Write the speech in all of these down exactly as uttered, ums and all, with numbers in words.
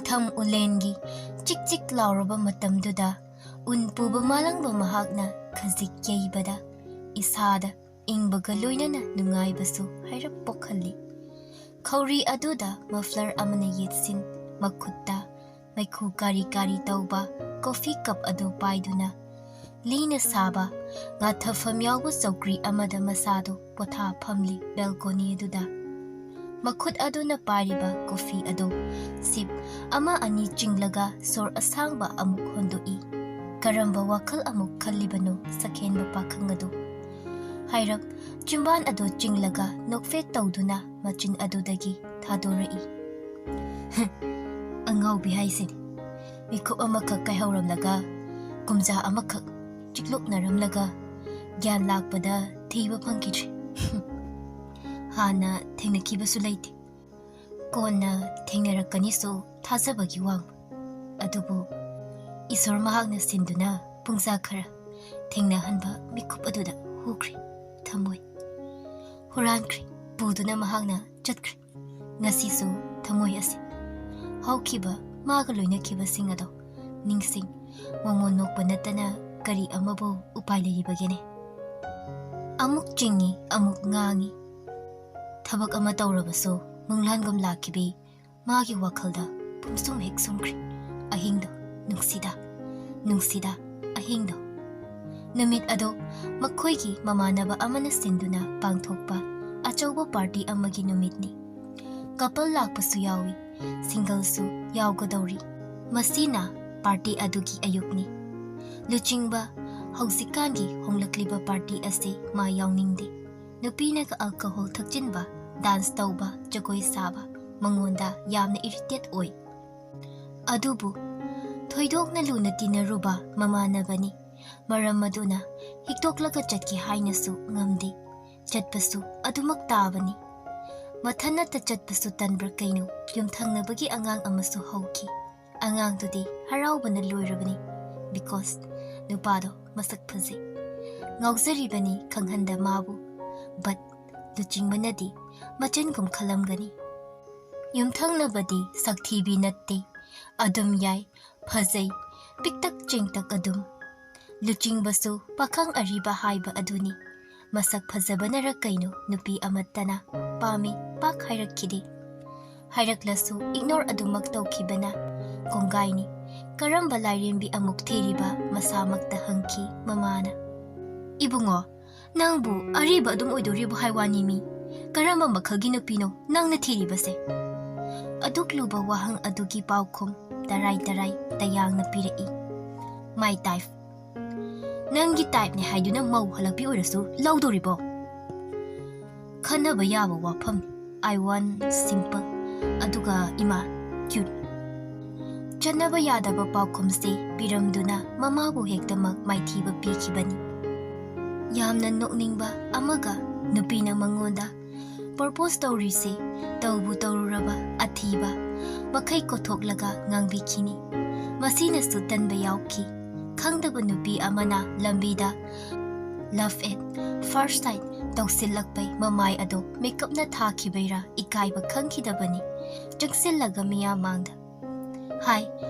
ꯊꯝ ꯎꯂꯦꯟꯒꯤ ꯆꯤꯛ ꯆꯤꯛ ꯂꯥꯎꯔꯕ ꯃꯇꯝꯗꯨꯗ ꯎꯟ ꯄꯨꯕ ꯃꯥꯂꯪꯕ ꯃꯍꯥꯛꯅ ꯈꯖꯤꯛ ꯌꯩꯕꯗ ꯏꯁꯥꯗ ꯏꯪꯕꯒ ꯂꯣꯏꯅꯅ ꯅꯨꯡꯉꯥꯏꯕꯁꯨ ꯍꯥꯏꯔꯞ ꯄꯣꯛꯍꯜꯂꯤ꯫ ꯈꯧꯔꯤ ꯑꯗꯨꯗ ꯃꯐ꯭ꯂꯔ ꯑꯃꯅ ꯌꯦꯠꯁꯤꯟ, ꯃꯈꯨꯠꯇ ꯃꯩꯈꯨ ꯀꯥꯔꯤ ꯀꯥꯔꯤ ꯇꯧꯕ ꯀꯣꯐꯤ ꯀꯞ ꯑꯗꯨ ꯄꯥꯏꯗꯨꯅ, ꯂꯤꯅ ꯁꯥꯕ ꯉꯥꯊꯐꯝ ꯌꯥꯎꯕ ꯆꯧꯀ꯭ꯔꯤ ꯑꯃꯗ ꯃꯁꯥꯗꯨ ꯄꯣꯊꯥ ꯐꯝꯂꯤ ꯕꯦꯜꯀꯣꯅꯤ ꯑꯗꯨꯗ꯫ ꯃꯈꯨꯠ ꯑꯗꯨꯅ ꯄꯥꯏꯔꯤꯕ ꯀꯣꯐꯤ ꯑꯗꯨ ꯁꯤꯞ ꯑꯃ ꯑꯅꯤ ꯆꯤꯡꯂꯒ ꯁꯣꯔ ꯑꯁꯥꯡꯕ ꯑꯃꯨꯛ ꯍꯣꯟꯗꯣꯛꯏ꯫ ꯀꯔꯝꯕ ꯋꯥꯈꯜ ꯑꯃꯨꯛ ꯈꯜꯂꯤꯕꯅꯣ ꯁꯛꯍꯦꯟꯕ ꯄꯥꯈꯪ ꯑꯗꯨ? ꯍꯥꯏꯔꯞ ꯆꯤꯝꯕꯥꯟ ꯑꯗꯨ ꯆꯤꯡꯂꯒ ꯅꯣꯛꯐꯦꯠ ꯇꯧꯗꯨꯅ ꯃꯆꯤꯟ ꯑꯗꯨꯗꯒꯤ ꯊꯥꯗꯣꯔꯛꯏ꯫ "ꯑꯉꯥꯎꯕꯤ ꯍꯥꯏꯁꯤꯅꯤ꯫ ꯃꯤꯀꯨꯞ ꯑꯃꯈꯛ ꯀꯥꯏꯍꯧꯔꯝꯂꯒ ꯀꯨꯝꯖꯥ ꯑꯃꯈꯛ ꯆꯤꯛꯂꯣꯛꯅꯔꯝꯂꯒ ꯒ꯭ꯌꯥꯟ ꯂꯥꯛꯄꯗ ꯊꯤꯕ ꯐꯪꯈꯤꯗ꯭ꯔꯦ꯫ ꯍꯥꯟꯅ ꯊꯦꯡꯅꯈꯤꯕꯁꯨ ꯂꯩꯇꯦ꯫ ꯀꯣꯟꯅ ꯊꯦꯡꯅꯔꯛꯀꯅꯤꯁꯨ ꯊꯥꯖꯕꯒꯤ ꯋꯥꯡꯃ꯫ ꯑꯗꯨꯕꯨ ꯏꯁꯣꯔ ꯃꯍꯥꯛꯅ ꯁꯤꯟꯗꯨꯅ ꯄꯨꯡꯖꯥ ꯈꯔ ꯊꯦꯡꯅꯍꯟꯕ ꯃꯤꯀꯨꯞ ꯑꯗꯨꯗ ꯍꯨꯈ꯭ꯔꯦ ꯊꯃꯣꯏ꯫ ꯍꯨꯔꯥꯟꯈ꯭ꯔꯦ, ꯄꯨꯗꯨꯅ ꯃꯍꯥꯛꯅ ꯆꯠꯈ꯭ꯔꯦ꯫ ꯉꯁꯤꯁꯨ ꯊꯃꯣꯏ ꯑꯁꯤ ꯍꯧꯈꯤꯕ ꯃꯥꯒ ꯂꯣꯏꯅꯈꯤꯕꯁꯤꯡ ꯑꯗꯣ ꯅꯤꯡꯁꯤꯡ ꯃꯣꯃꯣꯟ ꯅꯣꯛꯄ ꯅꯠꯇꯅ ꯀꯔꯤ ꯑꯃꯕꯨ ꯎꯄꯥꯏ ꯂꯩꯔꯤꯕꯒꯦꯅꯦ?" ꯑꯃꯨꯛ ꯆꯤꯡꯏ, ꯑꯃꯨꯛ ꯉꯥꯡꯏ꯫ ꯊꯕꯛ ꯑꯃ ꯇꯧꯔꯕꯁꯨ ꯃꯪꯂꯥꯟꯒꯨꯝ ꯂꯥꯛꯈꯤꯕꯤ ꯃꯥꯒꯤ ꯋꯥꯈꯜꯗ ꯄꯨꯝꯁꯨꯝ ꯍꯦꯛ ꯁꯨꯝꯈ꯭ꯔꯦ꯫ ꯑꯍꯤꯡꯗꯣ ꯅꯨꯡꯁꯤꯗ, ꯅꯨꯡꯁꯤꯗ ꯑꯍꯤꯡꯗꯣ꯫ ꯅꯨꯃꯤꯠ ꯑꯗꯣ ꯃꯈꯣꯏꯒꯤ ꯃꯃꯥꯟꯅꯕ ꯑꯃꯅ ꯁꯤꯟꯗꯨꯅ ꯄꯥꯡꯊꯣꯛꯄ ꯑꯆꯧꯕ ꯄꯥꯔꯇꯤ ꯑꯃꯒꯤ ꯅꯨꯃꯤꯠꯅꯤ꯫ ꯀꯄꯜ ꯂꯥꯛꯄꯁꯨ ꯌꯥꯎꯏ, ꯁꯤꯡꯒꯜꯁꯨ ꯌꯥꯎꯒꯗꯧꯔꯤ꯫ ꯃꯁꯤꯅ ꯄꯥꯔꯇꯤ ꯑꯗꯨꯒꯤ ꯑꯌꯨꯛꯅꯤ꯫ ꯂꯨꯆꯤꯡꯕ, ꯍꯧꯖꯤꯛꯀꯥꯟꯒꯤ ꯍꯣꯡꯂꯛꯂꯤꯕ ꯄꯥꯔꯇꯤ ꯑꯁꯤ ꯃꯥ ꯌꯥꯎꯅꯤꯡꯗꯦ꯫ ꯅꯨꯄꯤꯅꯒ ꯑꯜꯀꯣꯍꯣꯜ ꯊꯛꯆꯤꯟꯕ, ꯗꯥꯟꯁ ꯇꯧꯕ, ꯖꯒꯣꯏ ꯁꯥꯕ ꯃꯉꯣꯟꯗ ꯌꯥꯝꯅ ꯏꯔꯤꯇꯦꯠ ꯑꯣꯏ꯫ ꯑꯗꯨꯕꯨ ꯊꯣꯏꯗꯣꯛꯅ ꯂꯨꯅ ꯇꯤꯟꯅꯔꯨꯕ ꯃꯃꯥꯟꯅꯕꯅꯤ꯫ ꯃꯔꯝ ꯑꯗꯨꯅ ꯍꯤꯛꯇꯣꯛꯂꯒ ꯆꯠꯀꯦ ꯍꯥꯏꯅꯁꯨ ꯉꯝꯗꯦ꯫ ꯆꯠꯄꯁꯨ ꯑꯗꯨꯃꯛ ꯇꯥꯕꯅꯤ꯫ ꯃꯊꯟꯅꯇ ꯆꯠꯄꯁꯨ ꯇꯟꯕ꯭ꯔꯥ ꯀꯩꯅꯣ, ꯌꯨꯝꯊꯪꯅꯕꯒꯤ ꯑꯉꯥꯡ ꯑꯃꯁꯨ ꯍꯧꯈꯤ꯫ ꯑꯉꯥꯡꯗꯨꯗꯤ ꯍꯔꯥꯎꯕꯅ ꯂꯣꯏꯔꯕꯅꯤ, because ꯅꯨꯄꯥꯗꯣ ꯃꯁꯛ ꯐꯖꯩ꯫ ꯉꯥꯎꯖꯔꯤꯕꯅꯤ ꯈꯪꯍꯟꯗ ꯃꯥꯕꯨ, but ꯂꯨꯆꯤꯡꯕꯅꯗꯤ ꯃꯆꯟꯒꯨꯝ ꯈꯜꯂꯝꯒꯅꯤ꯫ ꯌꯨꯝꯊꯪꯅꯕꯗꯤ ꯁꯛꯊꯤꯕꯤ ꯅꯠꯇꯦ, ꯑꯗꯨꯝ ꯌꯥꯏ, ꯐꯖꯩ, ꯄꯤꯛꯇꯛ ꯆꯦꯡꯇꯛ ꯑꯗꯨꯝ꯫ ꯂꯨꯆꯤꯡꯕꯁꯨ ꯄꯥꯈꯪ ꯑꯔꯤꯕ ꯍꯥꯏꯕ ꯑꯗꯨꯅꯤ꯫ ꯃꯁꯛ ꯐꯖꯕꯅꯔ ꯀꯩꯅꯣ ꯅꯨꯄꯤ ꯑꯃꯠꯇꯅ "ꯄꯥꯝꯃꯤ" ꯄꯥꯛ ꯍꯥꯏꯔꯛꯈꯤꯗꯦ꯫ ꯍꯥꯏꯔꯛꯂꯁꯨ ꯏꯒꯅꯣꯔ ꯑꯗꯨꯃꯛ ꯇꯧꯈꯤꯕꯅ ꯀꯣꯡꯒꯥꯏꯅꯤ꯫ ꯀꯔꯝꯕ ꯂꯥꯏꯔꯦꯝꯕꯤ ꯑꯃꯨꯛ ꯊꯤꯔꯤꯕ? ꯃꯁꯥꯃꯛꯇ ꯍꯪꯈꯤ ꯃꯃꯥꯅ꯫ "ꯏꯕꯨꯡꯉꯣ, ꯅꯪꯕꯨ ꯑꯔꯤꯕ ꯑꯗꯨꯝ ꯑꯣꯏꯗꯣꯔꯤꯕꯣ ꯍꯥꯏ ꯋꯥꯅꯤ ꯃꯤ꯫ ꯀꯔꯝꯕ ꯃꯈꯜꯒꯤ ꯅꯨꯄꯤꯅꯣ ꯅꯪꯅ ꯊꯤꯔꯤꯕꯁꯦ?" ꯑꯗꯨꯛ ꯂꯨꯕ ꯋꯥꯍꯪ ꯑꯗꯨꯒꯤ ꯄꯥꯎꯈꯨꯝ ꯇꯔꯥꯏ ꯇꯔꯥꯏ ꯇꯌꯥꯡꯅ ꯄꯤꯔꯛꯏ꯫ "My type꯫ ꯅꯪꯒꯤ ꯇꯥꯏꯞꯅꯦ ꯍꯥꯏꯗꯨꯅ ꯃꯧ ꯍꯜꯂꯛꯄꯤ ꯑꯣꯏꯔꯁꯨ ꯂꯧꯗꯣꯔꯤꯕꯣ?" "ꯈꯟꯅꯕ ꯌꯥꯕ ꯋꯥꯐꯝ꯫ I want simple꯫ ꯑꯗꯨꯒ ꯏꯃꯥ, cute꯫" ꯆꯠꯅꯕ ꯌꯥꯗꯕ ꯄꯥꯎꯈꯨꯝꯁꯤ ꯄꯤꯔꯝꯗꯨꯅ ꯃꯃꯥꯕꯨ ꯍꯦꯛꯇꯃꯛ ꯃꯥꯏꯊꯤꯕ ꯄꯤꯈꯤꯕꯅꯤ꯫ ꯌꯥꯝꯅ ꯅꯣꯛꯅꯤꯡꯕ ꯑꯃꯒ, ꯅꯨꯄꯤꯅ ꯃꯉꯣꯟꯗ "ꯄ꯭ꯔꯣꯄꯣꯁ ꯇꯧꯔꯤꯁꯤ ꯇꯧꯕꯨ ꯇꯧꯔꯨꯔꯕ ꯑꯊꯤꯕ" ꯃꯈꯩ ꯀꯣꯊꯣꯛꯂꯒ ꯉꯥꯡꯕꯤꯈꯤꯅꯤ꯫ ꯃꯁꯤꯅꯁꯨ ꯇꯟꯕ ꯌꯥꯎꯈꯤ꯫ ꯈꯪꯗꯕ ꯅꯨꯄꯤ ꯑꯃꯅ ꯂꯝꯕꯤꯗ "Love at first sight" ꯇꯧꯁꯤꯜꯂꯛꯄꯩ ꯃꯃꯥꯏ ꯑꯗꯣ ꯃꯦꯀꯞꯅ ꯊꯥꯈꯤꯕꯩꯔꯥ ꯏꯀꯥꯏꯕ ꯈꯪꯈꯤꯗꯕꯅꯤ꯫ ꯆꯪꯁꯤꯜꯂꯒ ꯃꯤꯌꯥꯝ ꯃꯥꯡꯗ, "Hi,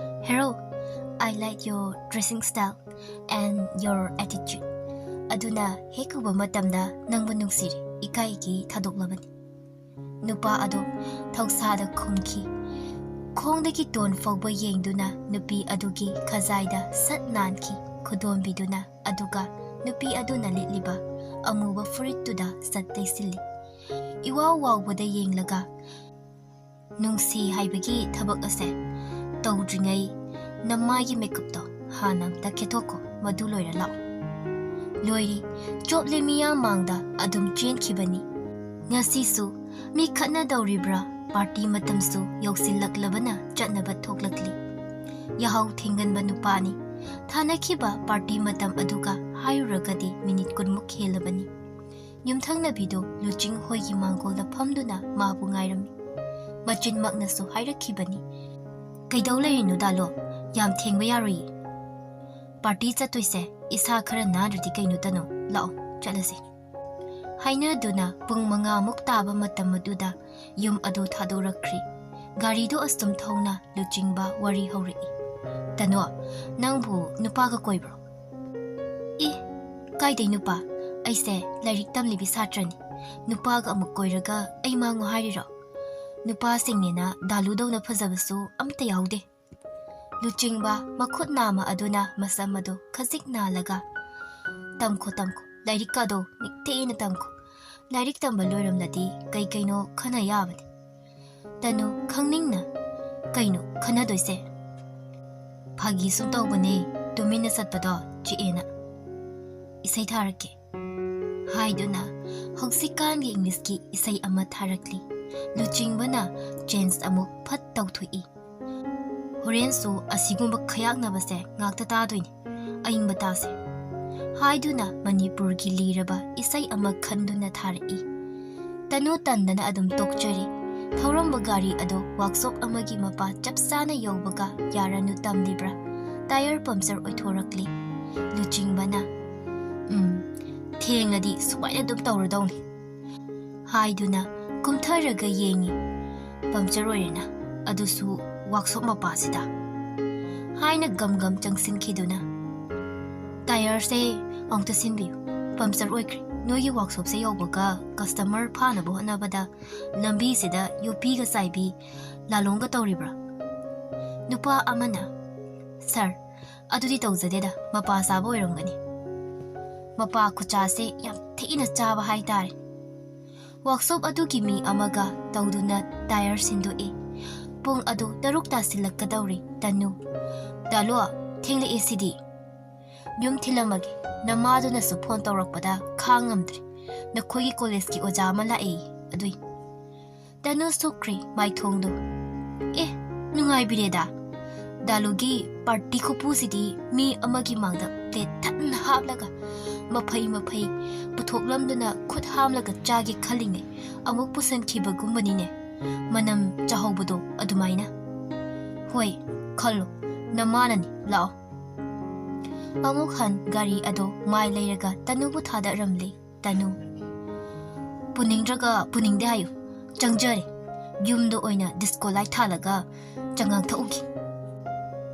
hero, I like your dressing style and your attitude꯫ ꯑꯗꯨꯅ ꯍꯦꯛ ꯎꯕ ꯃꯇꯝꯗ ꯅꯪꯕꯨ ꯅꯨꯡꯁꯤꯔꯦ, ꯏꯀꯥꯏꯒꯤ ꯊꯥꯗꯣꯛꯂꯕꯅꯤ꯫" ꯅꯨꯄꯥ ꯑꯗꯣ ꯊꯧꯁꯥꯗ ꯈꯨꯝꯈꯤ꯫ ꯈꯣꯡꯗꯒꯤ ꯇꯣꯟ ꯐꯥꯎꯕ ꯌꯦꯡꯗꯨꯅ ꯅꯨꯄꯤ ꯑꯗꯨꯒꯤ ꯈꯖꯥꯏꯗ ꯁꯠ ꯅꯥꯟꯈꯤ ꯈꯨꯗꯣꯝꯕꯤꯗꯨꯅ, ꯑꯗꯨꯒ ꯅꯨꯄꯤ ꯑꯗꯨꯅ ꯂꯤꯠꯂꯤꯕ ꯑꯃꯨꯕ ꯐꯨꯔꯤꯠꯇꯨꯗ ꯁꯠ ꯇꯩꯁꯤꯜꯂꯤ꯫ ꯏꯋꯥꯎ ꯋꯥꯎꯕꯗ ꯌꯦꯡꯂꯒ, "ꯅꯨꯡꯁꯤ ꯍꯥꯏꯕꯒꯤ ꯊꯕꯛ ꯑꯁꯦ ꯇꯧꯗ꯭ꯔꯤꯉꯩ ꯅꯃꯥꯏꯒꯤ ꯃꯦꯀꯞꯇꯣ ꯍꯥꯟꯅ ꯑꯝꯇ ꯈꯦꯠꯇꯣꯛꯈꯣ, ꯃꯗꯨ ꯂꯣꯏꯔ ꯂꯥꯛꯑꯣ꯫" ꯂꯣꯏꯔꯦ, ꯆꯣꯞꯂꯦ ꯃꯤꯌꯥꯝ ꯃꯥꯡꯗ ꯑꯗꯨꯝ ꯆꯦꯟꯈꯤꯕꯅꯤ꯫ ꯉꯁꯤꯁꯨ ꯃꯤ ꯈꯠꯅꯗꯧꯔꯤꯕ꯭ꯔꯥ? ꯄꯥꯔꯇꯤ ꯃꯇꯝꯁꯨ ꯌꯧꯁꯤꯜꯂꯛꯂꯕꯅ ꯆꯠꯅꯕ ꯊꯣꯛꯂꯛꯂꯤ꯫ ꯌꯥꯍꯧ ꯊꯦꯡꯒꯟꯕ ꯅꯨꯄꯥꯅꯤ꯫ ꯊꯥꯅꯈꯤꯕ ꯄꯥꯔꯇꯤ ꯃꯇꯝ ꯑꯗꯨꯒ ꯍꯥꯏꯔꯨꯔꯒꯗꯤ ꯃꯤꯅꯤꯠ ꯀꯨꯟꯃꯨꯛ ꯍꯦꯜꯂꯕꯅꯤ꯫ ꯌꯨꯝꯊꯪꯅꯕꯤꯗꯨ ꯂꯨꯆꯤꯡ ꯍꯣꯏꯒꯤ ꯃꯥꯡꯒꯣꯜꯗ ꯐꯝꯗꯨꯅ ꯃꯥꯕꯨ ꯉꯥꯏꯔꯝꯃꯤ꯫ ꯃꯆꯤꯟꯃꯛꯅꯁꯨ ꯍꯥꯏꯔꯛꯈꯤꯕꯅꯤ, "ꯀꯩꯗꯧ ꯂꯩꯔꯤꯅꯣ ꯗꯥꯂꯣ? ꯌꯥꯝ ꯊꯦꯡꯕ ꯌꯥꯔꯣꯏꯌꯦ꯫ ꯄꯥꯔꯇꯤ ꯆꯠꯇꯣꯏꯁꯦ ꯏꯁꯥ ꯈꯔ ꯅꯥꯗ꯭ꯔꯗꯤ ꯀꯩꯅꯣꯇꯅꯣ꯫ ꯂꯥꯛꯑꯣ, ꯆꯠꯂꯁꯦ꯫" ꯍꯥꯏꯅꯗꯨꯅ ꯄꯨꯡ ꯃꯉꯥꯃꯨꯛ ꯇꯥꯕ ꯃꯇꯝ ꯑꯗꯨꯗ ꯌꯨꯝ ꯑꯗꯨ ꯊꯥꯗꯣꯔꯛꯈ꯭ꯔꯤ꯫ ꯒꯥꯔꯤꯗꯣ ꯑꯁꯨꯝ ꯊꯧꯅ ꯂꯨꯆꯤꯡꯕ ꯋꯥꯔꯤ ꯍꯧꯔꯛꯏ꯫ "ꯇꯅꯨ, ꯅꯪꯕꯨ ꯅꯨꯄꯥꯒ ꯀꯣꯏꯕ꯭ꯔꯣ?" "ꯏ, ꯀꯥꯏꯗꯩ ꯅꯨꯄꯥ? ꯑꯩꯁꯦ ꯂꯥꯏꯔꯤꯛ ꯇꯝꯂꯤꯕꯤ ꯁꯥꯇ꯭ꯔꯅꯤ꯫ ꯅꯨꯄꯥꯒ ꯑꯃꯨꯛ ꯀꯣꯏꯔꯒ ꯑꯩ ꯃꯥꯡꯉꯨ ꯍꯥꯏꯔꯤꯔꯣ? ꯅꯨꯄꯥꯁꯤꯡꯅꯦꯅ ꯗꯥꯂꯨꯗꯧꯅ ꯐꯖꯕꯁꯨ ꯑꯝꯇ ꯌꯥꯎꯗꯦ꯫" ꯂꯨꯆꯤꯡꯕ ꯃꯈꯨꯠ ꯅꯥꯝꯃ ꯑꯗꯨꯅ ꯃꯁꯝ ꯑꯗꯨ ꯈꯖꯤꯛ ꯅꯥꯜꯂꯒ, "ꯇꯝꯈꯣ, ꯇꯝꯈꯣ, ꯂꯥꯏꯔꯤꯛꯀꯗꯣ ꯅꯤꯡꯊꯤꯅ ꯇꯝꯈꯣ꯫ ꯂꯥꯏꯔꯤꯛ ꯇꯝꯕ ꯂꯣꯏꯔꯝꯂꯗꯤ ꯀꯩ ꯀꯩꯅꯣ ꯈꯟꯅ ꯌꯥꯕꯅꯤ꯫" "ꯇꯅꯨ, ꯈꯪꯅꯤꯡꯅ ꯀꯩꯅꯣ ꯈꯟꯅꯗꯣꯏꯁꯦ?" "ꯐꯥꯒꯤ ꯁꯨꯝ ꯇꯧꯕꯅꯦ, ꯇꯨꯃꯤꯟꯅ ꯆꯠꯄꯗꯣ ꯆꯤꯛꯑꯦꯅ꯫ ꯏꯁꯩ ꯊꯥꯔꯛꯀꯦ꯫" ꯍꯥꯏꯗꯨꯅ ꯍꯧꯖꯤꯛꯀꯥꯟꯒꯤ ꯏꯪꯂꯤꯁꯀꯤ ꯏꯁꯩ ꯑꯃ ꯊꯥꯔꯛꯂꯤ꯫ ꯂꯨꯆꯤꯡꯕꯅ ꯆꯦꯟꯖ ꯑꯃꯨꯛ ꯐꯠ ꯇꯧꯊꯣꯛꯏ꯫ "ꯍꯣꯔꯦꯟꯁꯨ ꯑꯁꯤꯒꯨꯝꯕ ꯈꯌꯥꯛꯅꯕꯁꯦ ꯉꯥꯛꯇ ꯇꯥꯗꯣꯏꯅꯤ, ꯑꯏꯪꯕ ꯇꯥꯁꯦ꯫" ꯍꯥꯏꯗꯨꯅ ꯃꯅꯤꯄꯨꯔꯒꯤ ꯂꯤꯔꯕ ꯏꯁꯩ ꯑꯃ ꯈꯟꯗꯨꯅ ꯊꯥꯔꯛꯏ꯫ ꯇꯅꯨ ꯇꯟꯗꯅ ꯑꯗꯨꯝ ꯇꯣꯛꯆꯔꯦ꯫ ꯊꯧꯔꯝꯕ ꯒꯥꯔꯤ ꯑꯗꯣ ꯋꯥꯛꯁꯣꯞ ꯑꯃꯒꯤ ꯃꯄꯥ ꯆꯞ ꯆꯥꯅ ꯌꯧꯕꯒ ꯌꯥꯔꯅꯨ ꯇꯝꯂꯤꯕ꯭ꯔꯥ, ꯇꯥꯌꯔ ꯄꯝꯆꯔ ꯑꯣꯏꯊꯣꯔꯛꯂꯤ꯫ ꯂꯨꯆꯤꯡꯕꯅ, "ꯎꯝ, ꯊꯦꯡꯂꯗꯤ ꯁꯨꯃꯥꯏꯅ ꯑꯗꯨꯝ ꯇꯧꯔꯗꯧꯅꯤ" ꯍꯥꯏꯗꯨꯅ ꯀꯨꯝꯊꯔꯒ ꯌꯦꯡꯉꯤ꯫ "ꯄꯝꯆꯔ ꯑꯣꯏꯔꯦꯅ, ꯑꯗꯨꯁꯨ ꯋꯥꯛꯁꯣꯞ ꯃꯄꯥꯁꯤꯗ" ꯍꯥꯏꯅ ꯒꯝ ꯒꯝ ꯆꯪꯁꯤꯟꯈꯤꯗꯨꯅ, "ꯇꯥꯌꯔꯁꯦ ꯑꯃꯨꯛꯇ ꯁꯤꯟꯕꯤꯌꯨ, ꯄꯝꯆꯔ ꯑꯣꯏꯈ꯭ꯔꯦ꯫ ꯅꯣꯏꯒꯤ ꯋꯥꯛꯁꯣꯞꯁꯦ ꯌꯧꯕꯒ ꯀꯁꯇꯃꯔ ꯐꯥꯅꯕ ꯍꯣꯠꯅꯕꯗ ꯂꯝꯕꯤꯁꯤꯗ ꯌꯣꯠꯄꯤꯒ ꯆꯥꯏꯕꯤ ꯂꯥꯂꯣꯡꯒ ꯇꯧꯔꯤꯕ꯭ꯔꯥ?" ꯅꯨꯄꯥ ꯑꯃꯅ, "ꯁꯥꯔ, ꯑꯗꯨꯗꯤ ꯇꯧꯖꯗꯦꯗ, ꯃꯄꯥ ꯆꯥꯕ ꯑꯣꯏꯔꯝꯒꯅꯤ꯫ ꯃꯄꯥ ꯈꯨꯆꯥꯁꯦ ꯌꯥꯝ ꯊꯤꯅ ꯆꯥꯕ ꯍꯥꯏꯇꯥꯔꯦ꯫" ꯋꯥꯛꯁꯣꯞ ꯑꯗꯨꯒꯤ ꯃꯤ ꯑꯃꯒ ꯇꯧꯗꯨꯅ ꯇꯥꯌꯔ ꯁꯤꯟꯗꯣꯛꯏ꯫ ꯄꯨꯡ ꯑꯗꯨ ꯇꯔꯨꯛ ꯇꯥꯁꯤꯜꯂꯛꯀꯗꯧꯔꯤ꯫ ꯇꯅꯨ, "ꯗꯥꯂꯣ, ꯊꯦꯡꯂꯛꯑꯦ ꯁꯤꯗꯤ꯫ ꯌꯨꯝ ꯊꯤꯜꯂꯝꯃꯒꯦ, ꯅꯃꯥꯗꯨꯅꯁꯨ ꯐꯣꯟ ꯇꯧꯔꯛꯄꯗ ꯈꯥꯡꯉꯝꯗ꯭ꯔꯦ꯫ ꯅꯈꯣꯏꯒꯤ ꯀꯣꯂꯦꯖꯀꯤ ꯑꯣꯖꯥ ꯑꯃ ꯂꯥꯛꯑꯦ, ꯑꯗꯨꯏ꯫" ꯇꯅꯨ ꯁꯨꯛꯈ꯭ꯔꯤ ꯃꯥꯏꯊꯣꯡꯗꯨ꯫ "ꯑꯦ, ꯅꯨꯡꯉꯥꯏꯕꯤꯔꯦꯗ꯫ ꯗꯥꯂꯨꯒꯤ ꯄꯥꯔꯇꯤ ꯈꯨꯄꯨꯁꯤꯗꯤ ꯃꯤ ꯑꯃꯒꯤ ꯃꯥꯡꯗ ꯄ꯭ꯂꯦꯠ ꯊꯟꯅ ꯍꯥꯞꯂꯒ ꯃꯐꯩ ꯃꯐꯩ ꯄꯨꯊꯣꯛꯂꯝꯗꯨꯅ ꯈꯨꯠ ꯍꯥꯝꯂꯒ ꯆꯥꯒꯦ ꯈꯜꯂꯤꯉꯩ ꯑꯃꯨꯛ ꯄꯨꯁꯟꯈꯤꯕꯒꯨꯝꯕꯅꯤꯅꯦ꯫ ꯃꯅꯝ ꯆꯥꯍꯧꯕꯗꯣ ꯑꯗꯨꯃꯥꯏꯅ꯫ ꯍꯣꯏ, ꯈꯜꯂꯣ, ꯅꯃꯥꯅꯅꯤ, ꯂꯥꯛꯑꯣ꯫" ꯑꯃꯨꯛ ꯍꯟ ꯒꯥꯔꯤ ꯑꯗꯣ ꯃꯥꯏ ꯂꯩꯔꯒ ꯇꯅꯨꯕꯨ ꯊꯥꯗꯔꯝꯂꯦ꯫ ꯇꯅꯨ, "ꯄꯨꯅꯤꯡꯗ꯭ꯔꯒ ꯄꯨꯅꯤꯡꯗꯦ ꯍꯥꯏꯌꯨ, ꯆꯪꯖꯔꯦ꯫ ꯌꯨꯝꯗ ꯑꯣꯏꯅ disco light ꯊꯥꯜꯂꯒ ꯆꯉꯥꯡ ꯊꯛꯎꯒꯦ"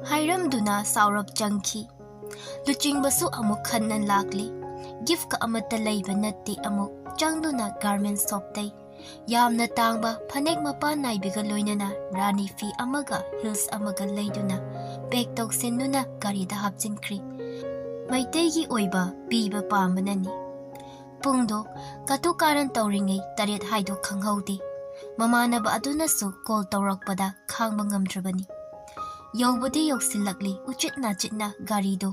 ꯍꯥꯏꯔꯝꯗꯨꯅ ꯁꯥꯎꯔꯞ ꯆꯪꯈꯤ꯫ ꯂꯨꯆꯤꯡꯕꯁꯨ ꯑꯃꯨꯛ ꯍꯟꯅ ꯂꯥꯛꯂꯤ꯫ Giftꯀ ꯑꯃꯠꯇ ꯂꯩꯕ ꯅꯠꯇꯦ꯫ ꯑꯃꯨꯛ ꯆꯪꯗꯨꯅ garment shopꯇꯩ ꯌꯥꯝꯅ ꯇꯥꯡꯕ ꯐꯅꯦꯛ ꯃꯄꯥꯟ ꯅꯥꯏꯕꯤꯒ ꯂꯣꯏꯅꯅ ꯔꯥꯅꯤ ꯐꯤ ꯑꯃꯒ heels ꯑꯃꯒ ꯂꯩꯗꯨꯅ pack ꯇꯧꯁꯤꯟꯗꯨꯅ ꯒꯥꯔꯤꯗ ꯍꯥꯞꯆꯤꯟꯈ꯭ꯔꯤ꯫ ꯃꯩꯇꯩꯒꯤ ꯑꯣꯏꯕ ꯄꯤꯕ ꯄꯥꯝꯕꯅꯅꯤ꯫ ꯄꯨꯡꯗꯣ ꯀꯇꯨ ꯀꯥꯔꯟ ꯇꯧꯔꯤꯉꯩ ꯇꯔꯦꯠ ꯍꯥꯏꯗꯣ ꯈꯪꯍꯧꯗꯦ꯫ ꯃꯃꯥꯟꯅꯕ ꯑꯗꯨꯅꯁꯨ call ꯇꯧꯔꯛꯄꯗ ꯈꯥꯡꯕ ꯉꯝꯗ꯭ꯔꯕꯅꯤ꯫ ꯌꯧꯕꯗꯤ ꯌꯧꯁꯤꯜꯂꯛꯂꯤ꯫ ꯎꯆꯤꯠ ꯅꯥꯆꯤꯠꯅ ꯒꯥꯔꯤꯗꯣ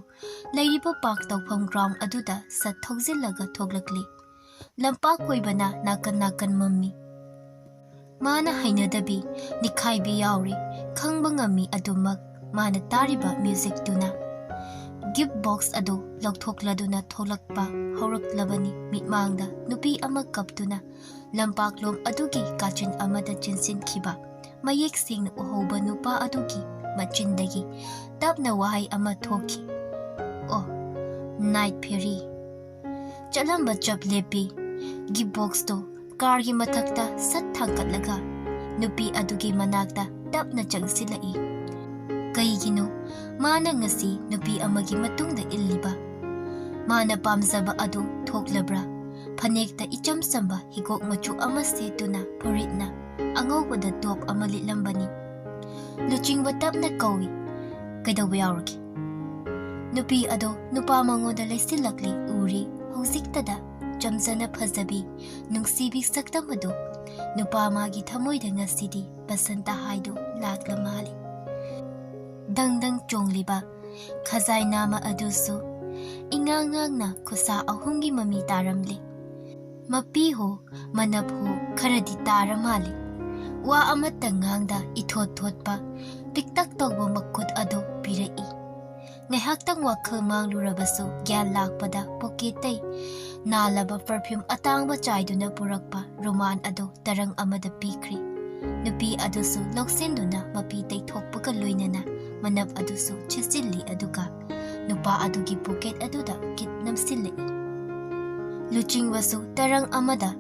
ꯂꯩꯔꯤꯕ park ꯇꯧꯐꯝ ground ꯑꯗꯨꯗ ꯁꯠ ꯊꯧꯖꯤꯜꯂꯒ ꯊꯣꯛꯂꯛꯂꯤ꯫ ꯂꯝꯄꯥꯛ ꯀꯣꯏꯕꯅ ꯅꯥꯀꯟ ꯅꯥꯀꯟ ꯃꯝꯃꯤ꯫ ꯃꯥꯅ ꯍꯩꯅꯗꯕꯤ ꯅꯤꯈꯥꯏꯕꯤ ꯌꯥꯎꯔꯤ꯫ ꯈꯪꯕ ꯉꯝꯃꯤ ꯑꯗꯨꯃꯛ ꯃꯥꯅ ꯇꯥꯔꯤꯕ musicꯇꯨꯅ꯫ Gift box ꯑꯗꯨ ꯂꯧꯊꯣꯛꯂꯗꯨꯅ ꯊꯣꯛꯂꯛꯄ ꯍꯧꯔꯛꯂꯕꯅꯤ꯫ ꯃꯤꯠꯃꯥꯡꯗ ꯅꯨꯄꯤ ꯑꯃ ꯀꯞꯇꯨꯅ ꯂꯝꯄꯥꯛꯂꯣꯝ ꯑꯗꯨꯒꯤ ꯀꯥꯆꯤꯟ ꯑꯃꯗ ꯆꯦꯟꯁꯤꯟꯈꯤꯕ ꯃꯌꯦꯛ ꯁꯦꯡꯅ ꯎꯍꯧꯕ ꯅꯨꯄꯥ ꯑꯗꯨꯒꯤ ꯃꯆꯤꯟꯗꯒꯤ ꯇꯞꯅ ꯋꯥꯍꯩ ꯑꯃ ꯊꯣꯛꯈꯤ, "ꯑꯣ, night fairy"꯫ ꯆꯠꯂꯝꯕ ꯆꯞ ꯂꯦꯞꯄꯤ꯫ Gift boxꯇꯨ carꯒꯤ ꯃꯊꯛꯇ ꯁꯠ ꯊꯥꯡꯀꯠꯂꯒ ꯅꯨꯄꯤ ꯑꯗꯨꯒꯤ ꯃꯅꯥꯛꯇ ꯇꯞꯅ ꯆꯪꯁꯤꯜꯂꯛꯏ꯫ ꯀꯩꯒꯤꯅꯣ ꯃꯥꯅ ꯉꯁꯤ ꯅꯨꯄꯤ ꯑꯃꯒꯤ ꯃꯇꯨꯡꯗ ꯏꯜꯂꯤꯕ? ꯃꯥꯅ ꯄꯥꯝꯖꯕ ꯑꯗꯨ ꯊꯣꯛꯂꯕ꯭ꯔꯥ? ꯐꯅꯦꯛꯇ ꯏꯆꯝ ꯆꯝꯕ ꯍꯤꯒꯣꯛ ꯃꯆꯨ ꯑꯃ ꯁꯦꯠꯇꯨꯅ ꯐꯨꯔꯤꯠꯅ ꯑꯉꯧꯕꯗ top ꯑꯃ ꯂꯤꯠꯂꯝꯕꯅꯤ꯫ ꯂꯨꯆꯤꯡꯕ ꯇꯞꯅ ꯀꯧꯏ, "ꯀꯩꯗꯧꯕ ꯌꯥꯎꯔꯒꯦ?" ꯅꯨꯄꯤ ꯑꯗꯣ ꯅꯨꯄꯥ ꯃꯉꯣꯟꯗ ꯂꯩꯁꯤꯜꯂꯛꯂꯤ ꯎꯔꯤ꯫ ꯍꯧꯖꯤꯛꯇꯗ ꯆꯝꯖꯅ ꯐꯖꯕꯤ, ꯅꯨꯡꯁꯤꯕꯤ ꯁꯛꯇꯝ ꯑꯗꯨ ꯅꯨꯄꯥ ꯃꯥꯒꯤ ꯊꯃꯣꯏꯗ ꯉꯁꯤꯗꯤ ꯕꯁꯟꯇ ꯍꯥꯏꯗꯨ ꯂꯥꯛꯂ ꯃꯥꯜꯂꯤ꯫ ꯗꯪ ꯗꯪ ꯆꯣꯡꯂꯤꯕ ꯈꯖꯥꯏ ꯅꯥꯃ ꯑꯗꯨꯁꯨ ꯏꯉꯥꯡ ꯉꯥꯡꯅ ꯈꯨꯠꯁꯥ ꯑꯍꯨꯝꯒꯤ ꯃꯃꯤ ꯇꯥꯔꯝꯂꯤ꯫ ꯃꯄꯤ ꯍꯣ, ꯃꯅꯞ ꯍꯣ ꯈꯔꯗꯤ ꯇꯥꯔ ꯃꯥꯜꯂꯤ꯫ ꯋꯥ ꯑꯃꯠꯇ ꯉꯥꯡꯗ ꯏꯊꯣꯠ ꯊꯣꯠꯄ ꯄꯤꯛꯇꯛ ꯇꯧꯕ ꯃꯈꯨꯠ ꯑꯗꯨ ꯄꯤꯔꯛꯏ꯫ ꯉꯥꯏꯍꯥꯛꯇꯪ ꯋꯥꯈꯜ ꯃꯥꯡꯂꯨꯔꯕꯁꯨ ꯒ꯭ꯌꯥꯟ ꯂꯥꯛꯄꯗ pocketꯇꯩ ꯅꯥꯜꯂꯕ perfume ꯑꯇꯥꯡꯕ ꯆꯥꯏꯗꯨꯅ ꯄꯨꯔꯛꯄ ꯔꯨꯃꯥꯟ ꯑꯗꯨ ꯇꯔꯪ ꯑꯃꯗ ꯄꯤꯈ꯭ꯔꯤ꯫ ꯅꯨꯄꯤ ꯑꯗꯨꯁꯨ ꯂꯧꯁꯤꯟꯗꯨꯅ ꯃꯄꯤ ꯇꯩꯊꯣꯛꯄꯒ ꯂꯣꯏꯅꯅ ꯃꯅꯞ ꯑꯗꯨꯁꯨ ꯆꯦꯠꯁꯤꯜꯂꯤ, ꯑꯗꯨꯒ ꯅꯨꯄꯥ ꯑꯗꯨꯒꯤ pocket ꯑꯗꯨꯗ ꯀꯤꯠ ꯅꯝꯁꯤꯜꯂꯛꯏ꯫ ꯂꯨꯆꯤꯡꯕꯁꯨ ꯇꯔꯪ ꯑꯃꯗ,